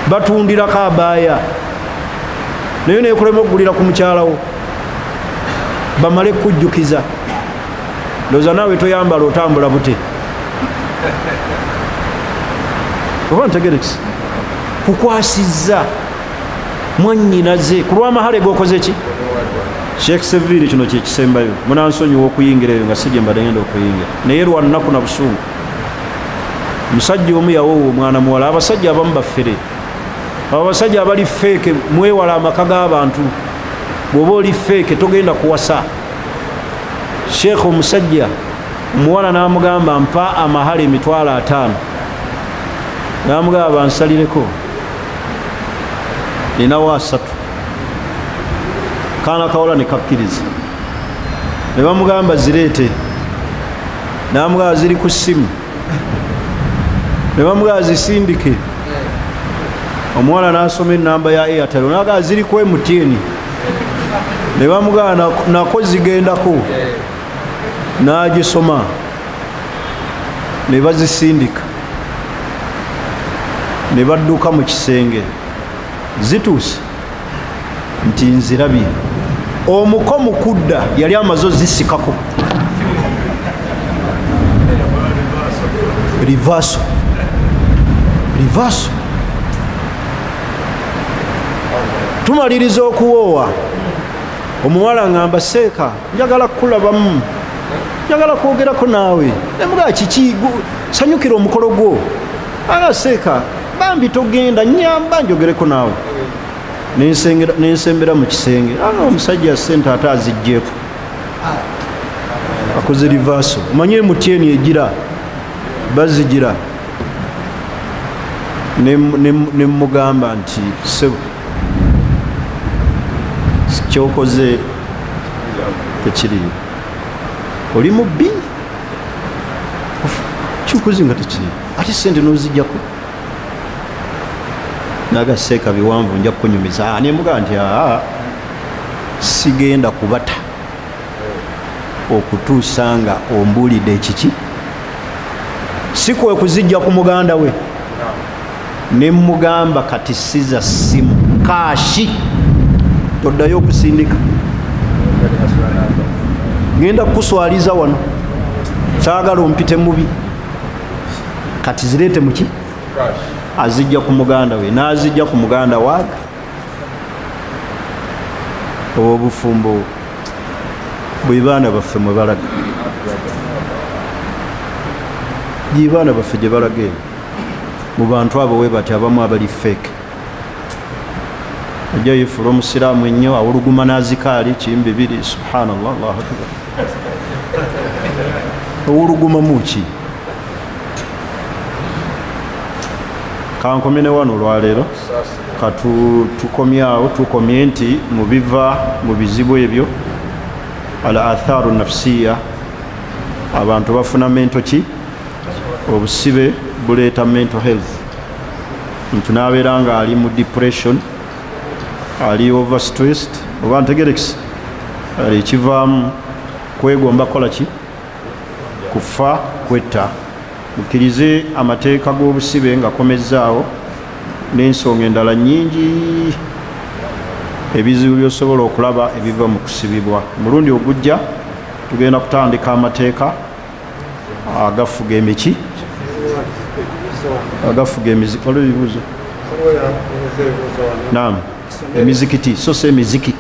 batundirako abaaya, naye nekulema okugulira ku mukyalawo. Bamale kujjukiza, ndowooza naawe toyambala, otambula bute oba ntegerekisi. Kukwasizza mwannyinaze ku lw'amahale gokoze ki? Sheekh Seviiri, kino kyekisembayo, munansonyiwa okuyingira eyo nga si gye mbadde ngenda okuyingira, naye lwa nnaku na busungu. Omusajja omu yawoowa omwana muwala. Abasajja abamu baffere, abo abasajja abali fake, mwewala amaka g'abantu. Bw'oba oli fake togenda kuwasa. Sheekh, omusajja omuwala n'amugamba, "Mpa amahale 50,000." N'amugamba, "Bansalireko, ninawo 30." Kaana kawala ne kakkiriza. Ne bamugamba, "Zireete." N'amugamba, "Ziri ku ssimu." Ne bamugamba, "Zisindike." Omuwala n'asoma enamba ya Airtel, nagamba, "Ziri ku MTN." Ne bamugamba, "Nako zigendako." N'agisoma ne bazisindika, ne badduka mu kisenge. Zituuse nti nzirabye. Omuko mu kudda yali amaze ozisikako reversal, reversal. Tumaliriza okuwoowa, omuwala ngamba, "Seeka, njagala kukulabamu, njagala kwogerako naawe." Nemugaa, "Kiki? Sanyukira omukolo gwo." Aga, "Seeka, bambi togenda, nyamba njogereko naawe." Nensembera mu kisenge, aga omusajja sente ate aziggyeko, akoze reversal. Omanye MTN egira bazigira. Nemugamba nti, "Sebo, kyokoze tekiriyo, oli mubbi, kyokoze nga tekiriyo, ate sente nozijjako." Nagaseeka, "Biwanvu, nja kukunyumiza." Nemugamba nti, "Aa, sigenda kubata okutuusa nga ombuulidde ekiki." Si kwe kuzijja ku muganda we? Nemugamba, "Kati siza simu, cash, toddayo okusindika, ngenda kukuswaliza wano, saagala ompite mubi. Kati zireete muki." Azijja ku muganda we, n'azijja ku muganda waaga. Obwo obufumbo bwe baana baffe mwe balaga, gye baana baffe gye balaga eno mu bantu abo we bati. Abamu abali fake, ajja yefula omusiraamu ennyo, awuluguma n'azikaali kimbi biri. Subhanallah, Allahu akbar! Owulugumamu ki? Kankomye ne wano olwaleero. Katukomyawo, tukomye nti mu biva mu bizibu ebyo, al atharu nafsiya, abantu bafuna mental ki, obusibe buleeta mental health, ntu nabeera nga ali mu depression, ali overstressed, oba ntegerekisi ekivaamu. Kwegomba kukola ki? Kufa, kwetta. Mukkirize amateeka g'obusibe nga komezzaawo n'ensonga endala nnyingi, ebizibu by'osobola okulaba ebiva mu kusibibwa. Omulundi ogujja tugenda kutandika amateeka agafuga emiki, agafuga emiziki. Waliwo ebibuuzo? Naam, emizikiti, so si emiziki,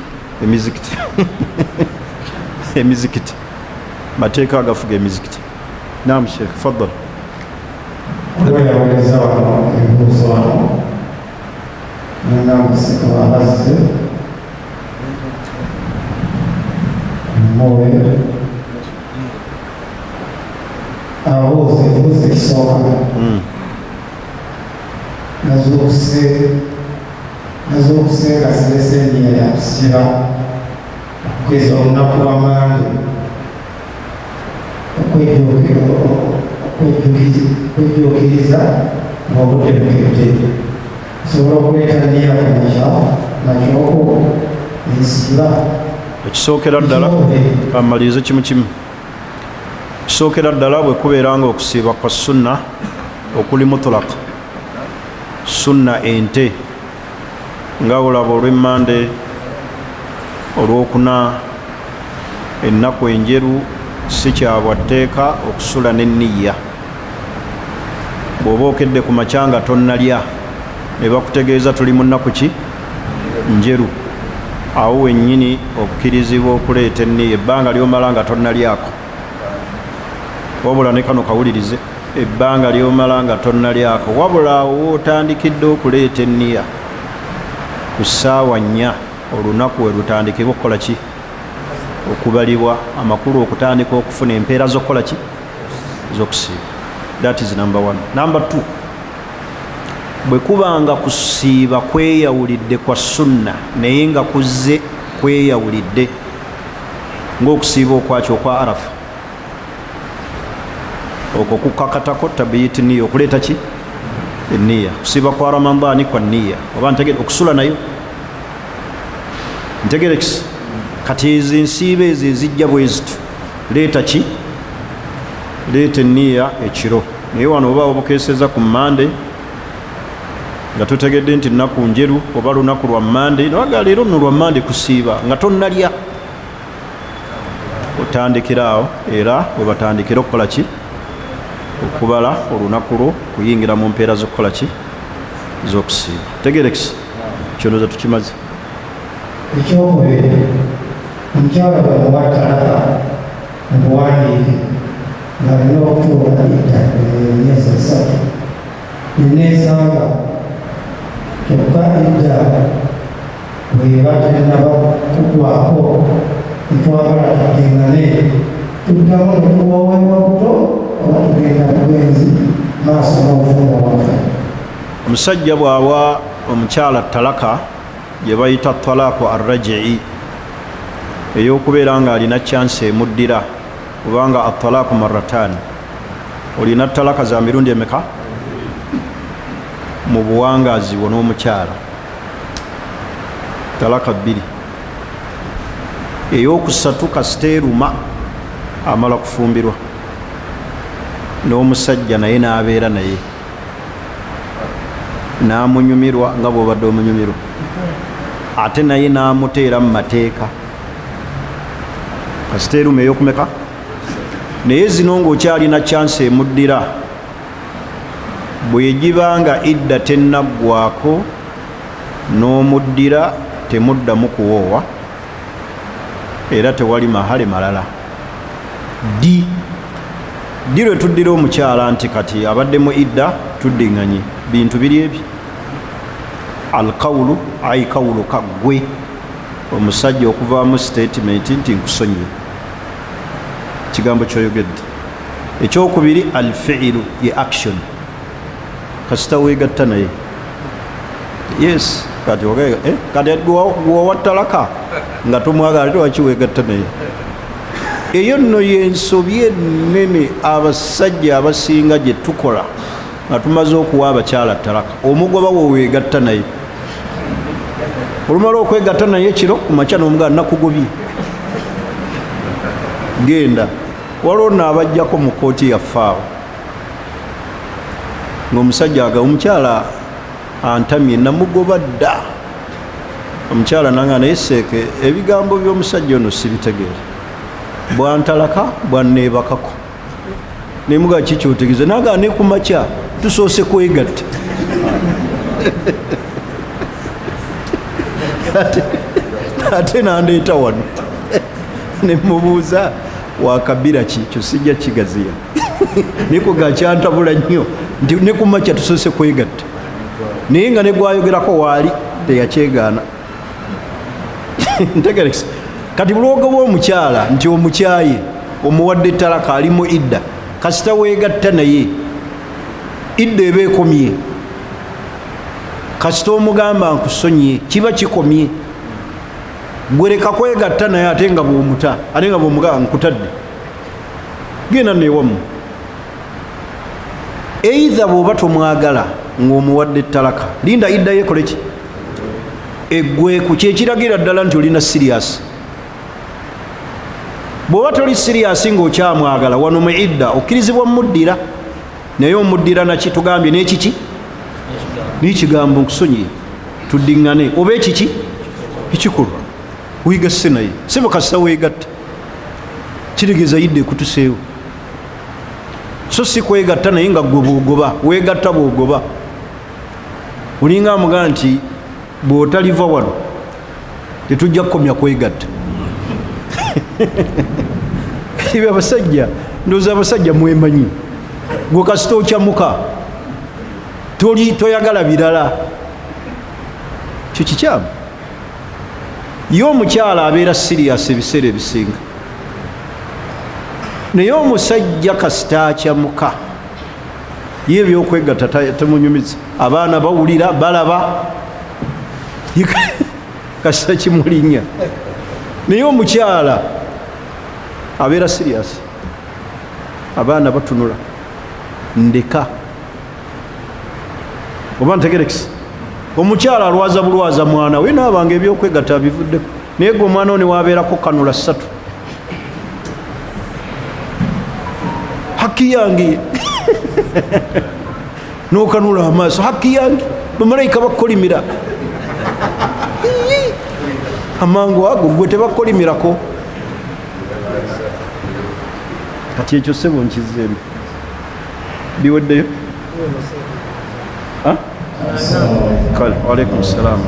emizikiti, emizikiti, mateeka agafuga emizikiti. Naam Sheikh, faddal. Waliwo yaweereza wano ebibuuzo wano nanga abazze muwe abuuza ekibuuzo ekisooka. Nazuukuse nga sirese eniya yakusiba okugeza olunaku lwa Mande okwejjuukiriza ng'obudde bukedde, osobola okuleeta niya ku makya makyoko nensiba? Ekisookera ddala, kamalirize kimu kimu. Kisookera ddala, bwe kubeera nga okusiiba kwa sunna okuli mutulaka, sunna ente nga olaba olw'emmande, olwokuna, ennaku enjeru, si kyabwa tteeka okusula n'enniya. Bw'oba okedde ku makya nga tonnalya ne bakutegeeza tuli mu nnaku ki njeru, awo wennyini okkirizibwa okuleeta enniya ebbanga ly'omala nga tonnalyako. Wabula ne kano kawulirize, ebbanga ly'omala nga tonnalyako, wabula awo otandikidde okuleeta enniya ku ssaawa 4 olunaku we lutandikibwa okukola ki, okubalibwa, amakulu okutandika okufuna empeera z'okukola ki, z'okusiiba. That is number one. Number two, bwe kubanga kusiiba kweyawulidde kwa sunna naye nga kuzze kweyawulidde ng'okusiiba okwaki okwa Arafa, okwo kukakatako tabiyiti niya, okuleeta ki eniya. Kusiiba kwa Ramadani kwa niya, oba ntegere okusula nayo ntegerekisi. Kati ezo ensiiba ezo ezijja bwe zityo, leeta ki, leeta eniya ekiro. Naye wano oba obukeeseza ku Mande nga tutegedde nti nnaku njeru oba lunaku lwa Mande, nabaga leero nno lwa Mande kusiiba nga tonnalya, otandikira awo era we batandikira okukola ki, okubala olunaku lwo kuyingira mu mpeera z'okukola ki, z'okusiiba. Tegerekisi kyonoza tukimaze. Ekyokubiri, omukyala bwemuwa talaka mu buwandiike ng'alina okutuula idda emyezi 3, neneesanga kyokka idda bweba tennaba kugwako netwagala tuddingane, tuddamu netuwoowebwa buto oba tugenda bugenzi maaso n'obufumbo bwaffe? Omusajja bw'awa omukyala talaka gye bayita talaaku arrajii, ey'okubeera ng'alina chance emuddira, kubanga atalaaku marrataani, olina talaka za mirundi emeka mu buwangaazi bwo n'omukyala? Talaka bbiri. Eyokusatu kasita eruma amala kufumbirwa n'omusajja naye n'abeera naye n'amunyumirwa nga bw'obadde omunyumirwa, ate naye n'amuteera mu mateeka, kasita eruma eyokumeka. Naye zino ng'okyalina chance emuddira, bwegiba nga idda tennaggwako n'omuddira, temuddamu kuwoowa era tewali mahale malala. Ddi ddi lwe tuddira omukyala nti kati abadde mu idda tuddiŋŋanye? Bintu biri ebi: alkawulu, ai kawulu kaggwe omusajja okuvaamu statement nti nkusonyiwe, kigambo kyoyogedde. Ekyokubiri, alfiilu, ye action, kasita weegatta naye. Yes, kati kati gwewawa talaka nga tomwagala, ate waki weegatta naye? Eyo nno yensobi ennene abasajja abasinga gye tukola nga tumaze okuwa abakyala talaka. Omugoba we weegatta naye, olumala okwegatta naye ekiro, ku makya n'omugamba nakugobye. Genda waliwo naabajjako mu kooti yaffe awo ng'omusajja aga omukyala antamye namugoba dda. Omukyala nanga naye seeke ebigambo by'omusajja ono sibitegeera, bwantalaka bwanneebakako nemuga kikyotegeeza naga ne kumakya tusoose kwegatta ate nandeeta wano nemubuuza wakabira ki kyo sijja kigaziya nikuga kyantabula nnyo nti ne kumakya tusoose kwegatta naye nga negwayogerako waali teyakyegaana. Ntegerekesa kati bulwogo bw'omukyala nti omukyaye omuwadde talaka ali mu idda, kasita weegatta naye idda eba ekomye. Kasita omugamba nkusonyiye kiba kikomye, gwereka kwegatta naye ate nga bwomuta ate nga bwomugamba nkutadde genda newamu. Eitha bw'oba tomwagala ng'omuwadde talaka, linda idda yekole ki eggweku, kyekiragira ddala nti olina sirias. Bw'oba toli sirias ng'okyamwagala wano mu idda okkirizibwa muddira, naye omuddira naki tugambye n'ekiki n'ekigambo nkusonyiye tuddiŋŋane oba ekiki ekikolwa weegasse naye sebo. Kasita weegatta kitegeeza idda ekutuseewo, so si kwegatta naye nga gwe bwogoba weegatta bwogoba olinga amugaa nti bw'otaliva wano tetujja kukomya kwegatta. Ebyo abasajja ndowooza abasajja mwemanyi, gwe kasita okyamuka toli toyagala birala, kyo kikyamu. Ye omukyala abeera sirias ebiseera ebisinga, naye omusajja kasita akyamuka ye ebyokwegatta temunyumiza, abaana bawulira balaba kasita kimulinya. Naye omukyala abeera sirias, abaana batunula ndeka oba ntegerekisa. Omukyala alwaza bulwaza mwana we naabanga ebyokwegatta bivuddeko, naye gwe omwana wo newabeerako kanula ssatu haki yange nokanula amaaso haki yange, bamalayika bakukolimira amangu ago, gwe tebakukolimirako. Kati ekyo sebo nkizeemu biweddeyo. Kale waalaikum salaam.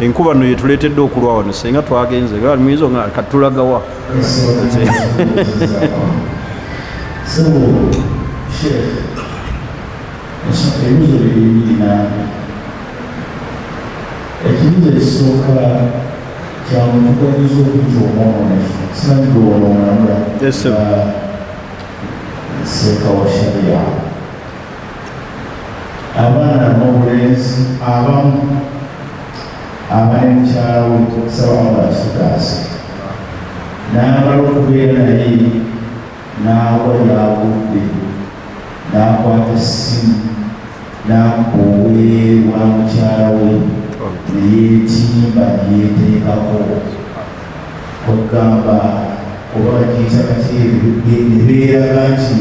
Enkuba nno yetuleetedde okulwa wano, singa twagenze muyinza nga katulagawa. Sebo Sheikh, ebibuzo biri bibiri nange. Ekibuzo ekisooka kya muntu gwayinza okuyita omwononefu, simanyi gwe wonoonamula. Yes, sir. Seeka wa sharia, abaana n'obulenzi abamu aba ne mukyala we, saba Allah asutaase, n'amala okubeera naye n'agwa gy'agudde, n'akwata essimu n'akuba obwereere bwa mukyala we ne yeetimba ne yeeteekako, kwegamba oba bagiyita batya ebyo, ne beeraga nti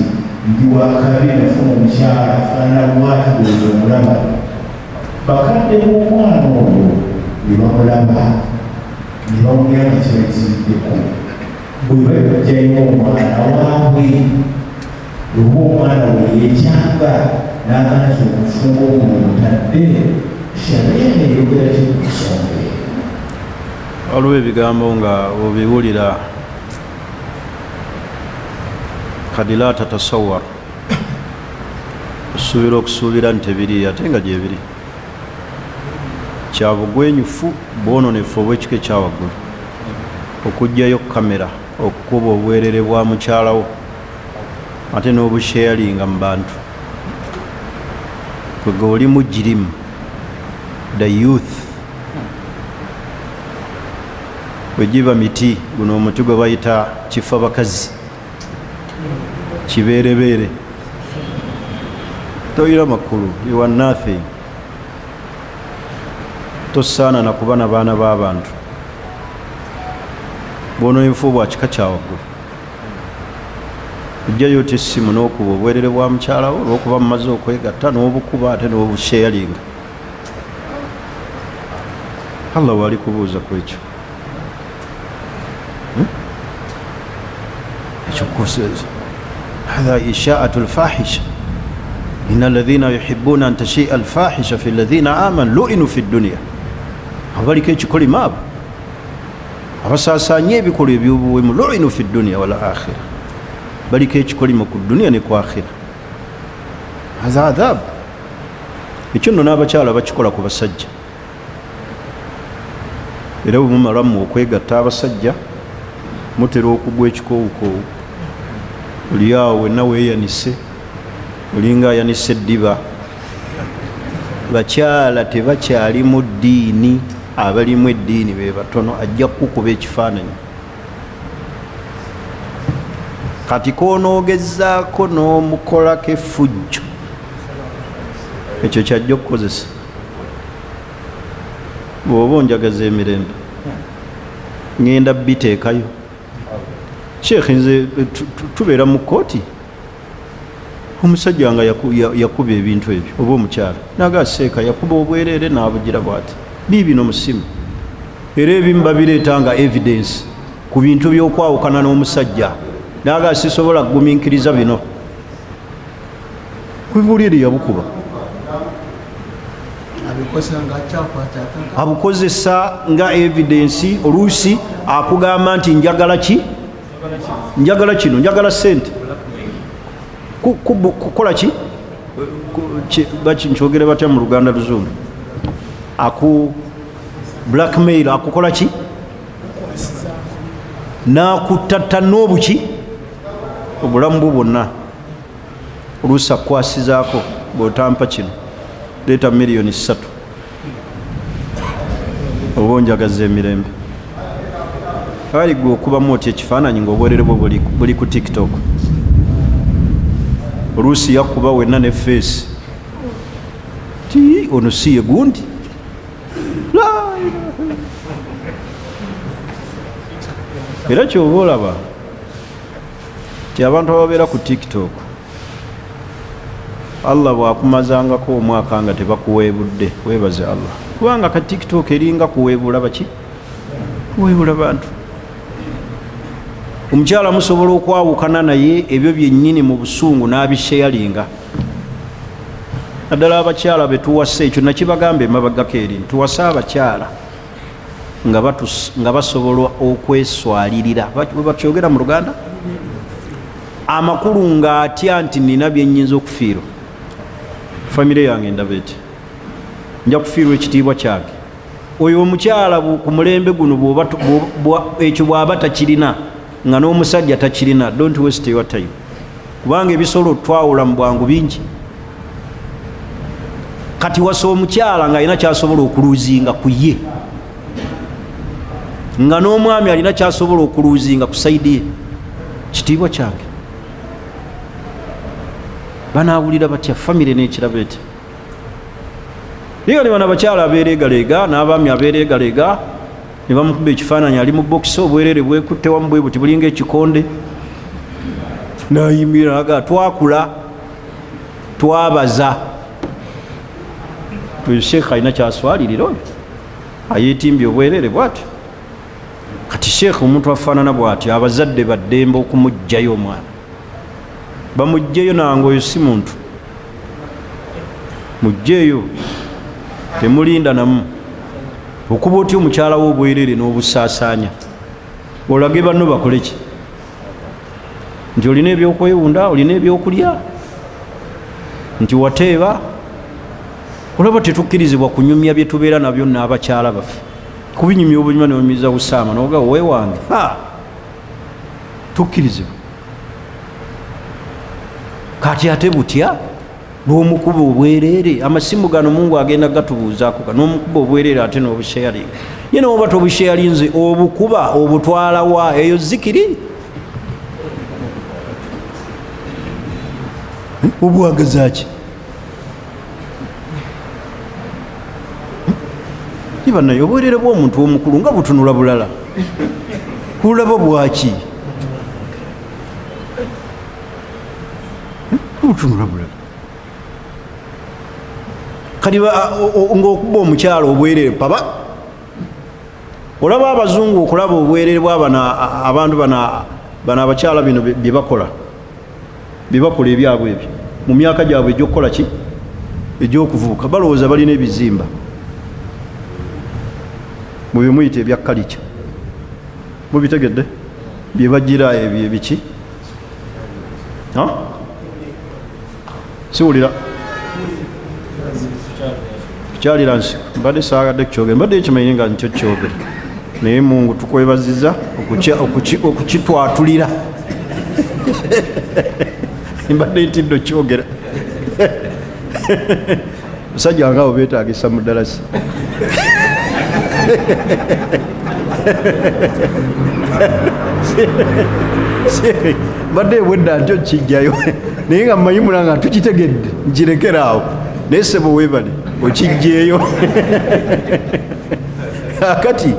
ndi wakabi, nafuna omukyala afaanana bwati bw'oyo omulaba. Bakadde b'omwana oyo ne bamulaba ne bawulira nga kibayitiriddeko, bwe bajjayo omwana waabwe oba omwana we yeekyanga n'agaa nti obufumbo buno butadde, sharia eyogera ki ku nsonga eyo? Waliwo ebigambo nga obiwulira kadi la tatasawar, osuubira okusuubira nti tebiri ate nga gyebiri. Kya bugwenyufu bwononefu obw'ekika ekyawaggulu okugjayo kamera okukuba obwerere bwa mukyalawo ate n'obusharinga mu bantu. Kwega oli mujirimu the youth bwe giba miti, guno omuti gwe bayita kifa bakazi kibeerebeere, toyina makulu, you are nothing, tosaana nakuba na baana b'abantu. Bwononefu bwa kika kya waggulu. Ojjayo otya essimu n'okuba obwerere bwa mukyala wo olwokuba mumaze okwegatta n'obukuba ate n'obusharinga? Allah wali kubuuza ku ekyo. Ekyo hatha ishaatu lfahisha ina alladhina yuhibuna an tashia alfahisha fi alladhina amanu luinu fi dunia. Abaliko ekikolimo abo abasaasaanya ebikolwa eby'obuwemu, luinu fi dunia wal akhira, baliko ekikolimo ku duniya ne ku akhira. Hatha adhabu. Ekyo nno n'abakyala bakikola ku basajja. Era bwe mumala mmwe okwegatta abasajja mutera okugwa ekikoowukoowu, oli awo wenna weeyanise, olinga ayanise eddiba. Bakyala tebakyalimu ddiini, abalimu eddiini be batono. Ajja kukukuba ekifaananyi kati koonoogezaako n'omukolako effujjo, ekyo kyajja okukozesa. Bw'oba onjagaza emirembe ŋŋenda biteekayo. Sheekh, nze tubeera mu kkooti, omusajja nga yakuba ebintu ebyo oba omukyala naga seeka yakuba obwereere n'abugira bwati biibino mu ssimu. Era ebimu babireeta nga evidence ku bintu by'okwawukana n'omusajja, naga sisobola kugumiikiriza bino. Kubuulire yabukuba abukozesa nga evidence. Oluusi akugamba nti njagala ki, njagala kino, njagala sente, kukola ki, nkyogere batya mu Luganda luzungu, aku blackmail, akukola ki, n'akuttata n'obuki obulamu bwo bwonna. Oluusi akukwasizaako, bw'otampa kino leeta 3 miliyoni oba onjagaza emirembe. Ali gwe okubamu otya ekifaananyi ng'obwerere bwo buli ku TikTok? Oluusi yakuba wenna ne face ti ono si ye gundi. La ilaha. Era kyoba olaba ti abantu ababeera ku TikTok, Allah bwakumazangako omwaka nga tebakuweebudde, weebaze Allah, kubanga ka TikTok eringa kuweebula baki, kuweebula bantu. Omukyala musobola okwawukana naye ebyo byennyini mu busungu n'abisharinga, naddala abakyala betuwasa. Ekyo nakibagamba emabagako eri, tuwase abakyala nga basobola okweswalirira. Bwe bakyogera mu Luganda, amakulu ng'atya nti nina byennyinza okufiirwa, famire yange ndaba eti nja kufiirwa ekitiibwa kyange. Oyo omukyala ku mulembe guno ekyo bw'aba takirina, nga n'omusajja takirina, don't waste your time, kubanga ebisobola otwawula mu bwangu bingi. Kati wasa omukyala ng'alina kyasobola okuluzinga ku ye, nga n'omwami alina kyasobola okuluzinga ku side ye. Kitiibwa kyange banawulira batya? Famire n'ekirabo etya? Naye ne bano abakyala abeereegaleega n'abaami abeereegaleega ne bamukuba ekifaananyi ali mu bokisi, obwereere bwekutte wamu bwe buti, bulinga ekikonde, nayimirira aga twakula twabaza. Oyo sheekh alina kyaswalirira, oyo ayeetimbye obwereere bwatyo. Kati sheekh, omuntu afaanana bw'atyo, abazadde baddembe okumuggyayo omwana, bamuggyeyo. Nange oyo si muntu, muggyeeyo, temulinda namu. Okuba otya omukyala wo obwereere n'obusaasaanya, olage banno bakole ki? Nti olina ebyokwewunda, olina ebyokulya, nti wateeba. Olaba tetukkirizibwa kunyumya bye tubeera nabyo n'abakyala baffe, kubinyumya obunyuma nonyumiza busaama noga wewange tukkirizibwa. Kati ate butya lwomukuba obwereere? Amasimu gano Mungu agenda gatubuuzaako. N'omukuba obwereere ate n'obusharinga, ye noba tobusharinze, obukuba obutwalawa? Eyo zikiri obwagazaki? Banaye, obwerere bw'omuntu omukulu nga butunula bulala. Olaba bwaki otunula bulala. Kati ngaokuba omukyalo obwerere paba olaba abazungu okulaba obwerere bwabana abantu bano abakyala bino byebakola byebakola ebyabwe ebyo mu myaka gyabwe egyokukola ki egyokuvubuka, balowooza balina ebizimba mubimuyita ebya kalica, mubitegedde byebagira ebyo ebiki siwulira kyalira nsi mbadde saagadde kukyogera, mbadde ekimanyi nga nkyo kyogera, naye Mungu tukwebaziza okukitwatulira. Mbadde ntidde okyogera, musajja wange abo beetagisa mu ddalasi. Mbadde ebwedda ntyo kijjayo, naye nga mmanyi mula nga tukitegedde, nkirekera awo, naye sebo weebale okijjeeyo. Kati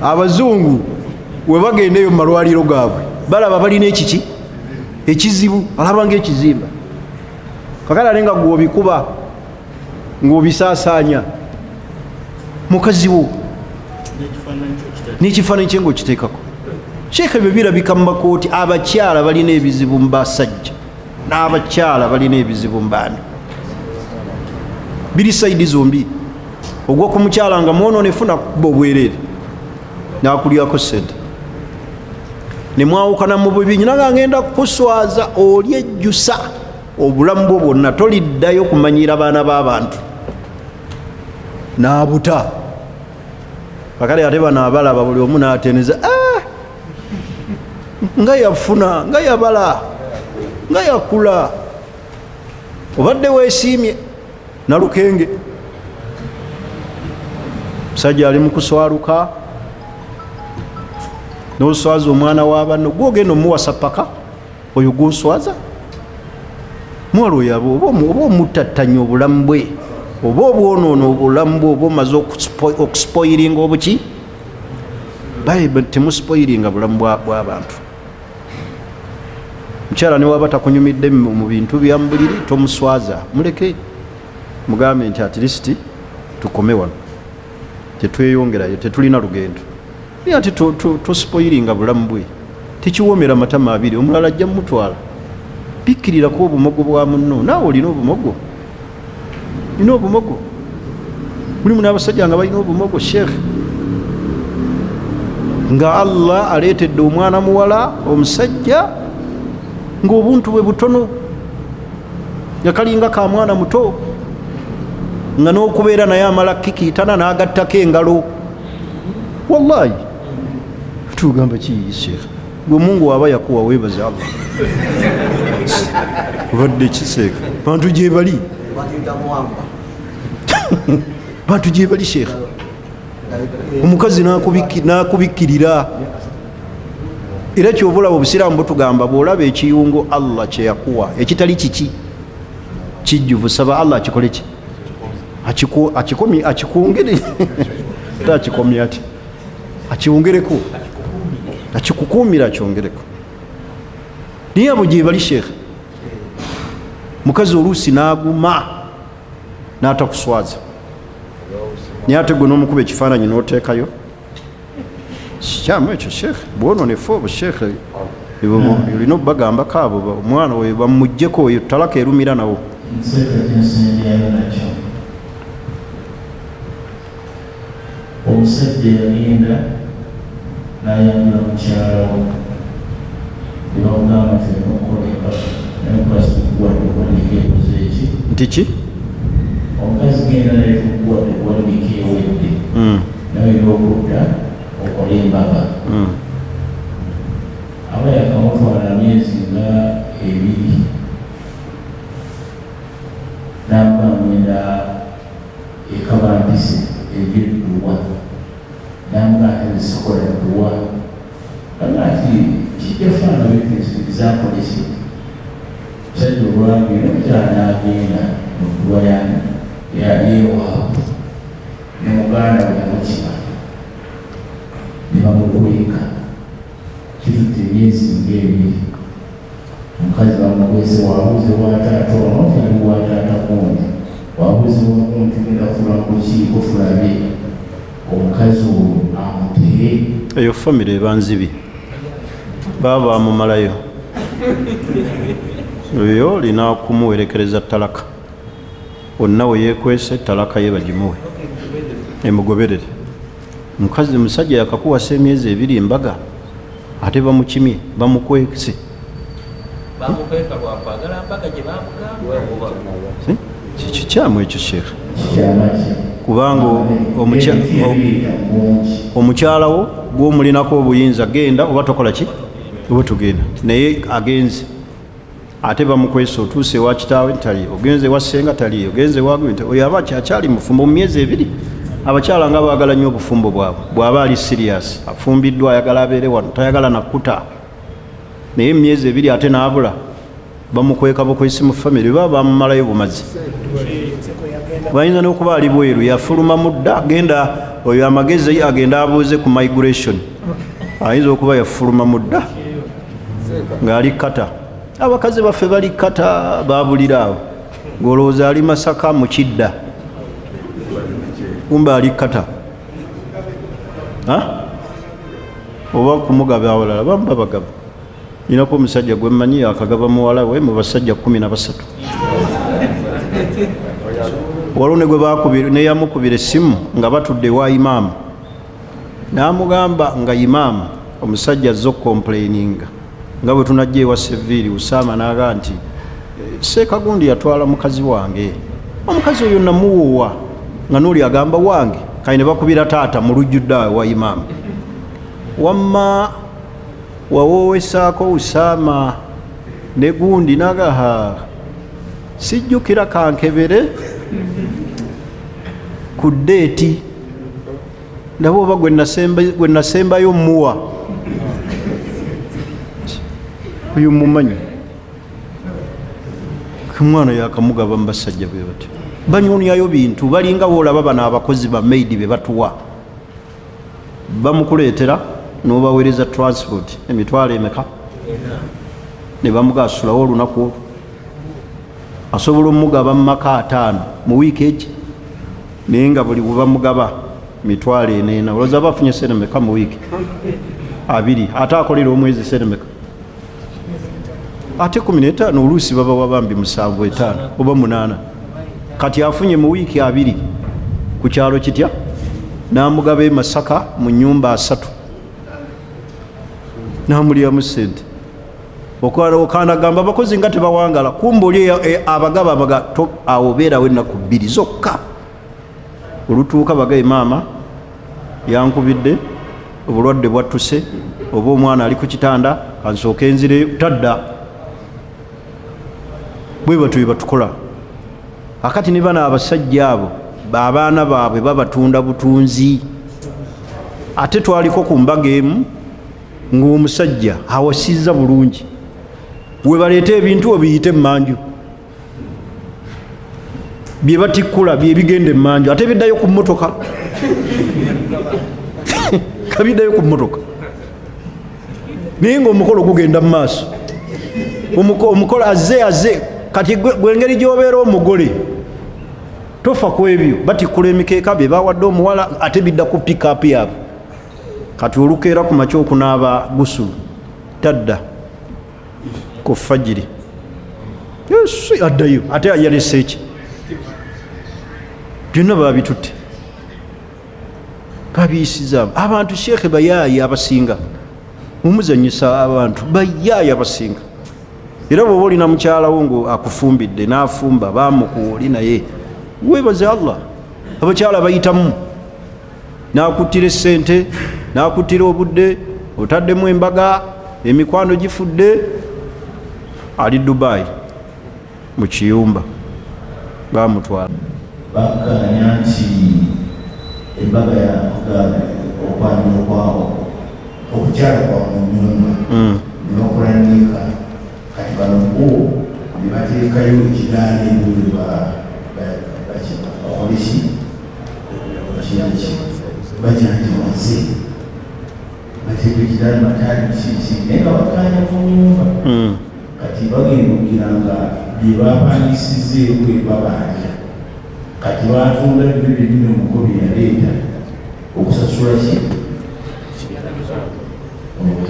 abazungu we bagenda eyo mu malwaliro gaabwe balaba balina ekiki ekizibu, alaba ngaekizimba kakati ate nga gwobikuba ng'obisaasaanya mukazi wo n'ekifaananyi kye ng'okiteekako. Sheekh, ebyo birabika mu makooti. Abakyala balina ebizibu mu basajja n'abakyala balina ebizibu mu baami, biri side zombi. Ogwa ku mukyala nga mwononefu nakuba obwereere nakulyako sente nemwawukana mu bubi, nyina nga ngenda kukuswaza, oli ejjusa obulamu bwo bwonna, toliddayo kumanyira baana b'abantu n'abuta. Kakale ate bano abalaba buli omu n'ateneza, ah! Nga yafuna, nga yabala, nga yakula, obadde weesiimye nalukenge, musajja ali mukuswaluka noswaza omwana wa banno, gwogenda omuwasa paka oyo gwoswaza muwala oyo, oba omuttattanya obulamu bwe, oba obwonoona obulamu bwe, oba omaze okuspoilinga obuki. Baye temuspoilinga bulamu bw'abantu. Mukyala newaba takunyumidde mu bintu bya mubuliri, tomuswaza, muleke, mugambe nti at least tukome wano, tetweyongerayo, tetulina lugendo. Naye ate tospoilinga bulamu bwe, tekiwoomera matama abiri, omulala ajja mumutwala. Bikkirirako obumogo bwa munno, naawe olina obumogo, olina obumogo. Mulimu n'abasajja nga balina obumogo, sheekh, nga Allah aleetedde omwana muwala omusajja ng'obuntu bwe butono, nga kalinga ka mwana muto, nga n'okubeera naye amala kikiitana n'agattako engalo. Wallahi tugamba ki, sheekh, gwe Mungu waba yakuwa, weebaze Allah. Obadde kiseeka bantu gyebali, bantu gyebali, sheekh, omukazi n'akubikkirira. Era kyova olaba obusiraamu butugamba, bw'olaba ekiyungo Allah kyeyakuwa ekitali kiki kijjuvu, saba Allah akikole ki akikomye, akikwongere, ate akikomye, ati akiwongereko, akikukuumira, akyongereko. Naye abo gyebali, sheekh, mukazi oluusi n'aguma n'atakuswaza, naye ate gwe n'omukuba ekifaananyi n'oteekayo, kikyamu ekyo, sheekh, bwononefu obwo, sheekh, olina obubagambako abo, omwana oyo bamuggyeko, oyo talaka erumira nawo. Nseeka kyensembyayo nakyo, omusajja yagenda n'ayanjula mukyala we, ne bamugamba nti olina okukola embaga, naye omukazi tukuwadde owandiika ekoze eki. Nti ki? Omukazi genda naye tukuwadde owandiika ewedde, naye olina okudda okole embaga. Aba yakamutwala myezi nga 2, n'amugamba ngenda ekabampise ebyedduwa, n'amugamba nti sikola dduwa, agamba nti kijja faana zakola ki. Musajja olwagenda, omukyala n'agenda mu dduwa yewaabwe ne muganda we yamukima ne bamukweka. Bamukwese, wabuuze wa taata ono nti ali wa taata gundi, wabuuze wa gundi, tugenda kufula mu lukiiko tulabe omukazi oyo amutere. Eyo famire eba nzibi, baba bamumalayo. Oyo olina kumuwerekereza talaka, wonna we yeekwese talaka ye bagimuwe emugoberere. Mukazi musajja yakakuwasa emyezi 2 embaga, ate bamukimye, bamukwese. Bamukweka lwakwagala mbaga gye bamugamba. Kikyamu ekyo Sheekh, Kikyama ki? kubanga Ebintu omukyala wo gwomulinako obuyinza, genda oba tokola ki oba tugenda, naye agenze ate bamukwese. Otuuse ewa kitaawe taliyo, ogenze ewa ssenga taliyo, ogenze ewa gundi, oyo aba akyali mufumbo mu myezi 2. Abakyala nga baagala nnyo obufumbo bwabwe, bw'aba ali serious afumbiddwa ayagala abeere wano, tayagala nakkuta, naye emyezi 2 ate n'abula, bamukweka bukwesi mu famire, baba bamumalayo bumazi. Bayinza n'okuba ali bweru, yafuluma mudda, genda oyo amagezi agenda abuuze ku migration, ayinza okuba yafuluma mudda ng'ali kata. Abakazi baffe bali kata, babulira awo ng'olowooza ali Masaka mu kidda, kumbe ali kata. Ha? Oba kumugaba awalala, bamu babagaba. Ninako omusajja gwe mmanyi akagaba muwala we mu basajja 13. Waliwo ne gwe bakubira, ne yamukubira essimu nga batudde ewa imaamu, n'amugamba nga imaamu omusajja azze okukomplaininga nga bwe tunajja ewa Seviiri Usama, n'agamba nti Sseekagundi yatwala mukazi wange, omukazi oyo namuwoowa, nga n'oli agamba wange. Kale ne bakubira taata mu lujjudde awo ewa imaamu, wamma wawoowesaako Usama ne gundi, n'agaha sijjukira kankebere ku ddeeti ndaba oba gwe nasembayo mmuwa. Oyo mumanyi omwana yakamugaba mu basajja bwe batyo, banyonyayo bintu, balinga boolaba bano abakozi ba maidi be batuwa, bamukuleetera n'obaweereza transport emitwalo emeka, ne bamugasulawo olunaku olwo. Asobola omugaba mu maka 5 mu wiiki egi, naye nga buli bwe bamugaba mitwalo 4. Olowooza aba afunye ssente meka mu wiiki? 2. Ate akolera omwezi ssente meka? Ate 15, oluusi babawa bambi 7, 5 oba 8. Kati afunye mu wiiki 2 ku kyalo kitya, n'amugaba e Masaka mu nnyumba 3, n'amulyamu ssente. Okanagamba abakozi nga tebawangala, kumbe oli abagaba abaga, awo obeerawo ennaku 2 zokka. Olutuuka bagaye maama yankubidde, obulwadde bwattuse, oba omwana ali ku kitanda, kansooke nzireyo, tadda. Bwe batyo bwe batukola. Akati ne bano abasajja abo abaana baabwe babatunda butunzi. Ate twaliko ku mbaga emu ng'omusajja awasizza bulungi, we baleeta ebintu obiyite emmanju, bye batikkula bye bigenda emmanju, ate biddayo ku mmotoka. Kabiddayo ku mmotoka, naye ng'omukolo gugenda mu maaso. Omukolo azze azze. Kati gwe engeri gy'obeera omugole tofa ku ebyo, batikkula emikeeka bye bawadde omuwala, ate bidda ku pick-up yaabwe. Kati olukeera ku makya okunaaba gusulu, tadda ku fajiri. Yesu addayo, ate yalese eki? Byonna babitutte, babiyisizaamu abantu. Sheekhe bayaayi abasinga mumuzanyisa abantu, bayaayi abasinga. Era bw'oba olina mukyala wo nga akufumbidde n'afumba, bamukuwa oli naye, weebaze Allah. Abakyala bayitamu, n'akuttira essente, n'akuttira obudde, otaddemu embaga, emikwano gifudde, ali Dubai mu kiyumba bamutwala. Bakkaanya nti embaga ya okwanjula kwa okukyala kwa mu nnyumba, ne bakola nniika. Kati bano bo ne bateekayo ekidaala ebweru, bakole ki? Bakiraki? Bajanjawaze, bateeka ekidaala mataali kiki, naye nga bakkaanya ku nnyumba. Kati bagenda okugira nga bye bapangisizza ebwe babanja, kati batunda bibyo byennyini omuko bye yaleeta okusasula ki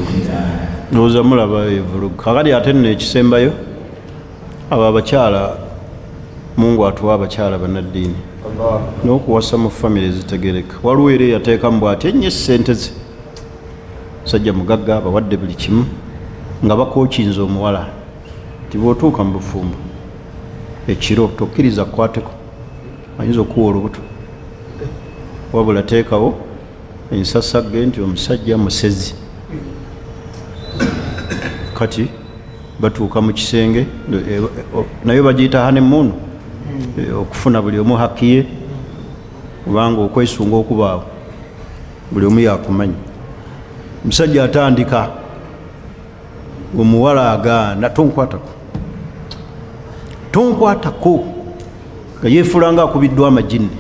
ekidaala. Ndowooza mulaba evulugu. Kakati ate nno ekisembayo, abo abakyala, Mungu atuwa abakyala bannaddiini n'okuwasa mu famire ezitegereka. Waliwo era eyateekamu bw'ati ennyo essente ze, musajja mugagga, abawadde buli kimu, nga bakookinze omuwala nti bw'otuuka mu bufumbo ekiro tokkiriza kukwateko, ayinza okuwa olubuto, wabula teekawo ensasagge nti omusajja musezi. Kati batuuka mu kisenge, nayo bagiyita honeymoon, okufuna buli omu haki ye, kubanga okwesunga okubaawo buli omu yakumanya. Omusajja atandika, omuwala agaana, tonkwatako, tonkwatako, nga yeefula nga akubiddwa amajinni.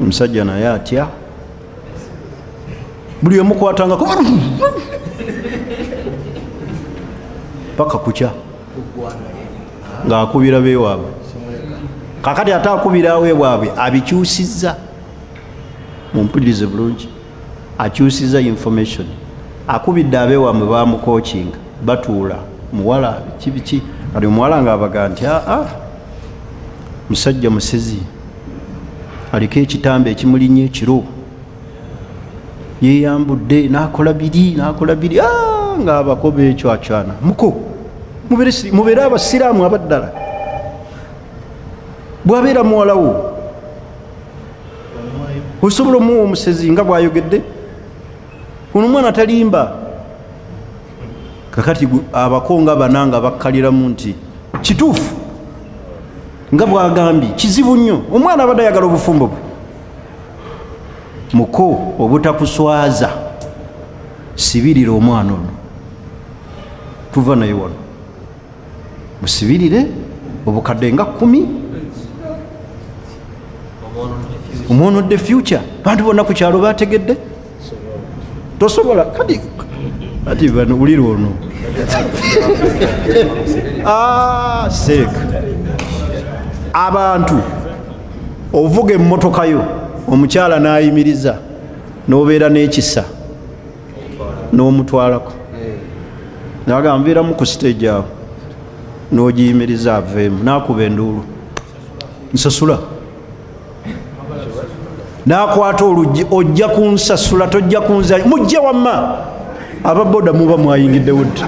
Omusajja naye atya, buli omukwatangako paka kukya ng'akubira beewaabwe. Kakati ate akubira aweewaabwe abikyusizza, mumpulirize bulungi, akyusiza information, akubidde abeewamwe bamukokinga, batuula muwala biki biki, kati omuwala ng'abaga nti aa musajja musezi, aliko ekitambo ekimulinnya ekiro, yeyambudde n'akola biri n'akola biri, ng'abakoba ekywakywana, muko mubeere abasiraamu abaddala. Bw'abeera muwalawo osobola omuwa omusezi nga bw'ayogedde, ono omwana talimba. Kakati abako nga bana nga bakkaliramu nti kituufu nga bw'agambye, kizibu nnyo, omwana abadde ayagala obufumbo bwe. Muko obutakuswaza, sibirira omwana ono, tuva naye wano, musibirire obukadde nga 10, omwonodde future, bantu bonna ku kyalo bategedde tosobola. Kati ati bano wulira ono seeka abantu, ovuga emmotoka yo omukyala n'ayimiriza, n'obeera n'ekisa n'omutwalako, naga nviiramu ku stage awo, n'ogiyimiriza aveemu, n'akuba enduulu, nsasula, n'akwata oluggi, ojja kunsasula, tojja kunza, mujje wamma. Ababoda muba mwayingiddewo ddi?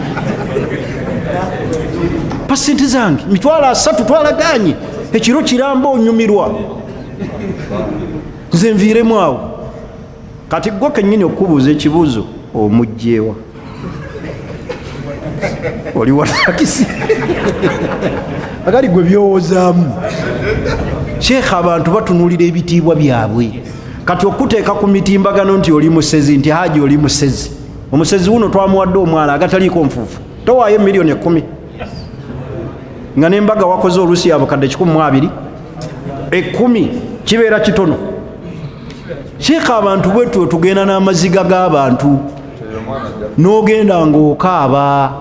Pasenti zange 300,000 twalaganye ekiro kiramba, onyumirwa, nze nviiremu awo. Kati gwe kennyini okubuuza ekibuuzo, omugjewa oli wa takisi akali gwe byowozaamu. Sheekha, abantu batunulira ebitiibwa byabwe. Kati okuteeka ku mitimbagano nti oli musezi, nti haji oli musezi, omusezi wuno twamuwadde omwana agataliiko nfuufu, towaayo 10 miliyoni nga nembaga wakoze oluusi ya bukadde 120, 10 kibeera kitono. Sheekha, abantu bwetyo tugenda n'amaziga g'abantu, n'ogenda ng'okaaba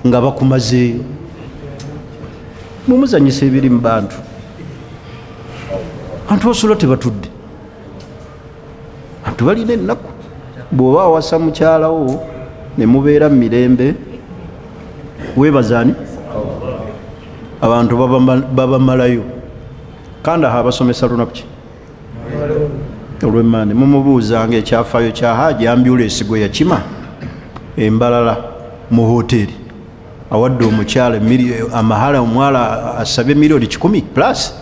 nga bakumazeeyo. Mumuzanyisa ebiri mu bantu, bantu basula tebatudde, bantu balina ennaku. Bw'oba awasa mukyalawo ne mubeera mu mirembe, weebazaani, abantu babamalayo. Kandi aho abasomesa lunaku ki olw'emmande, mumubuuzanga ekyafaayo kya haji ambulance gwe yakima embalala mu hoteri, awadde omukyala amahala, omuwala asabye 100 million plus,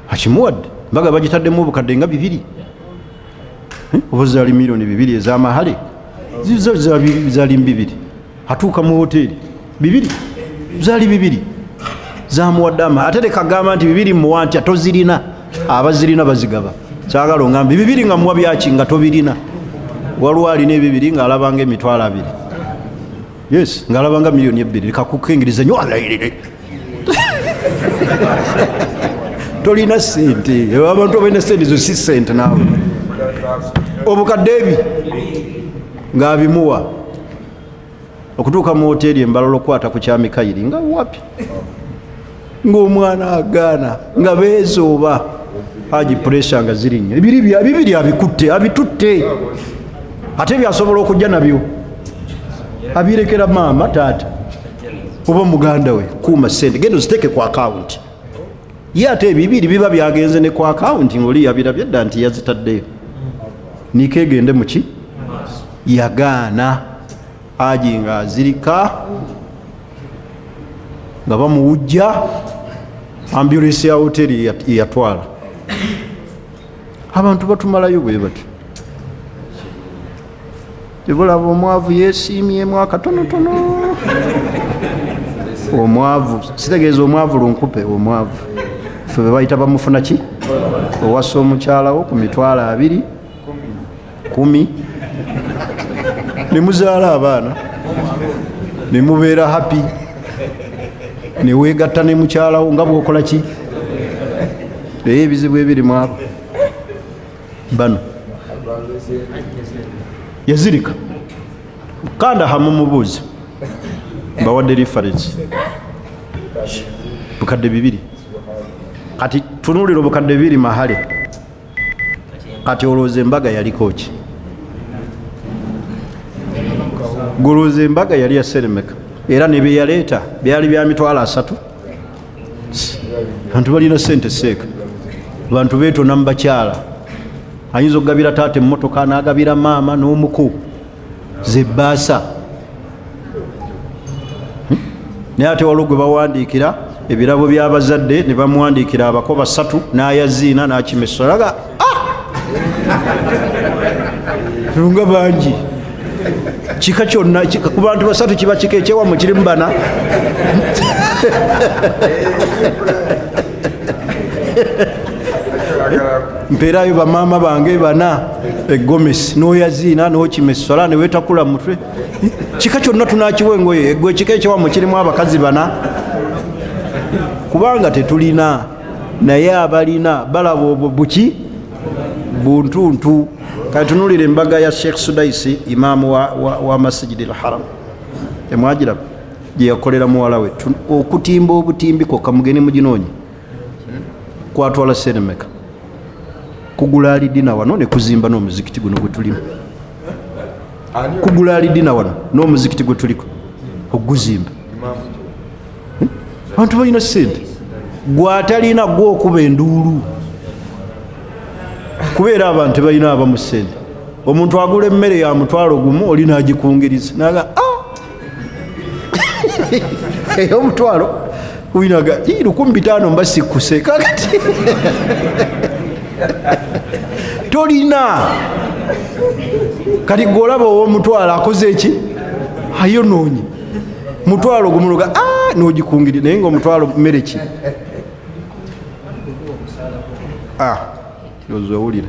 akimuwadde, mbaga bagitaddemu obukadde nga 2, oba zaali 2 miliyoni ez'amahale, zaali 2, atuuka mu hoteri 2, zaali 2 zamuwadde ama, ate tekagamba nti 2 muwa nti tozirina, abazirina bazigaba. Kyagala ongambe 2 nga muwa byaki nga tobirina? Waliwo alina ebibiri ng'alabanga 20,000, yes, ng'alabanga 2 miliyoni, kakukengeriza nyo. Tolina sente. Abantu abalina sente zo si sente naawe. Obukadde ebi ng'abimuwa okutuuka mu woteeri embalala okukwata ku kya Mikayiri nga wapi, ng'omwana agaana, nga beezooba haji, pressure nga zirinnya. Ebiri bibiri abikutte, abitutte, ate byasobola okujja nabyo abirekera maama, taata oba muganda we. Kuuma sente, genda oziteeke ku akawunti ye. Ate ebibiri biba byagenze ne ku akawunti, ngaoli yabirabye dda nti yazitaddeyo. Niko egende muki? Yagaana. Haji ng'azirika nga bamuwujja, ambulance ya hoteri yatwala. Abantu batumalayo bwe batyo. Tebulaba omwavu yesiimyemu akatonotono. Omwavu sitegeeza omwavu lunkupe, omwavu fe be bayita bamufuna ki, owasa omukyalawo ku 20,000, 10, nemuzaala abaana, nemubeera happy, newegatta ne mukyalawo nga bwokola ki. Naye ebizibu ebiri mu abo bano, yazirika kanda hamumubuuza, mbawadde reference, bukadde 2. Kati tunuulira obukadde 2 mahale. Kati olowooza embaga yaliko ki? Golowooza embaga yali yaseremeka, era nebyeyaleeta byali bya 30,000. Bantu balina sente seeka, bantu beetona mu bakyala. Ayinza okugabira taata emmotoka, n'agabira maama n'omuku zebbaasa. Naye ate waliwo gwe bawandiikira ebirabo by'abazadde, ne bamuwandiikira abako basatu, n'ayaziina n'akimesolaga nga bangi kika kyonna ku bantu basatu, kiba kika ekyewamu kirimu bana. Mpeerayo bamaama bange bana egomesi, n'oyaziina n'okimesola newetakula mutwe. Kika kyonna tunakiwa engoye, egwe ekika ekyewamu kirimu abakazi bana, kubanga tetulina. Naye abalina balaba obwo buki buntuntu. Kati tunulira embaga ya Sheikh Sudaisi, imaamu wa Masjidi al Haram, emwagiraba gyeyakolera muwala we. Okutimba obutimbi kwokka, mugende muginoonye, kwatwala sente meka? Kugula alidina wano ne kuzimba n'omuzikiti guno gwe tulimu, kugula alidina wano n'omuzikiti gwe tuliko oguzimba. Abantu balina sente, gwatalina gwe okuba enduulu, kubeera abantu tebalina abamu sente. Omuntu agula emmere ya 10,000, oli nagikungiriza naga, "Ah!" Ey'omutwalo winaga 1500, mba sikkuse. Kakati tolina. Kati gweolaba ow'omutwalo akoze eki? Ayonoonye mutwalo gumuloga n'ogikungiri, naye nga omutwalo mmere ki? Ah, oza owulira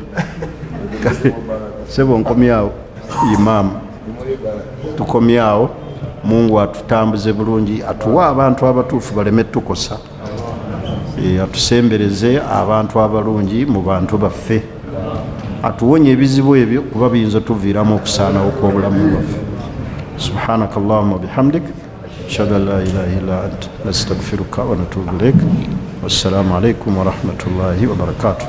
sebo. Nkomyawo imaamu, tukomyawo. Mungu atutambuze bulungi, atuwe abantu abatuufu baleme tukosa. Atusembereze abantu abalungi mu bantu baffe, atuwonye ebizibu ebyo, kuba biyinza tuviiramu okusaanawo kw'obulamu bwaffe. Subhanaka allahuma bihamdik, ashhadu an la ilaha illa ant, nastagfiruka wa natubu ilaik. Wassalaamu alaikum warahmatullahi wabarakatuh.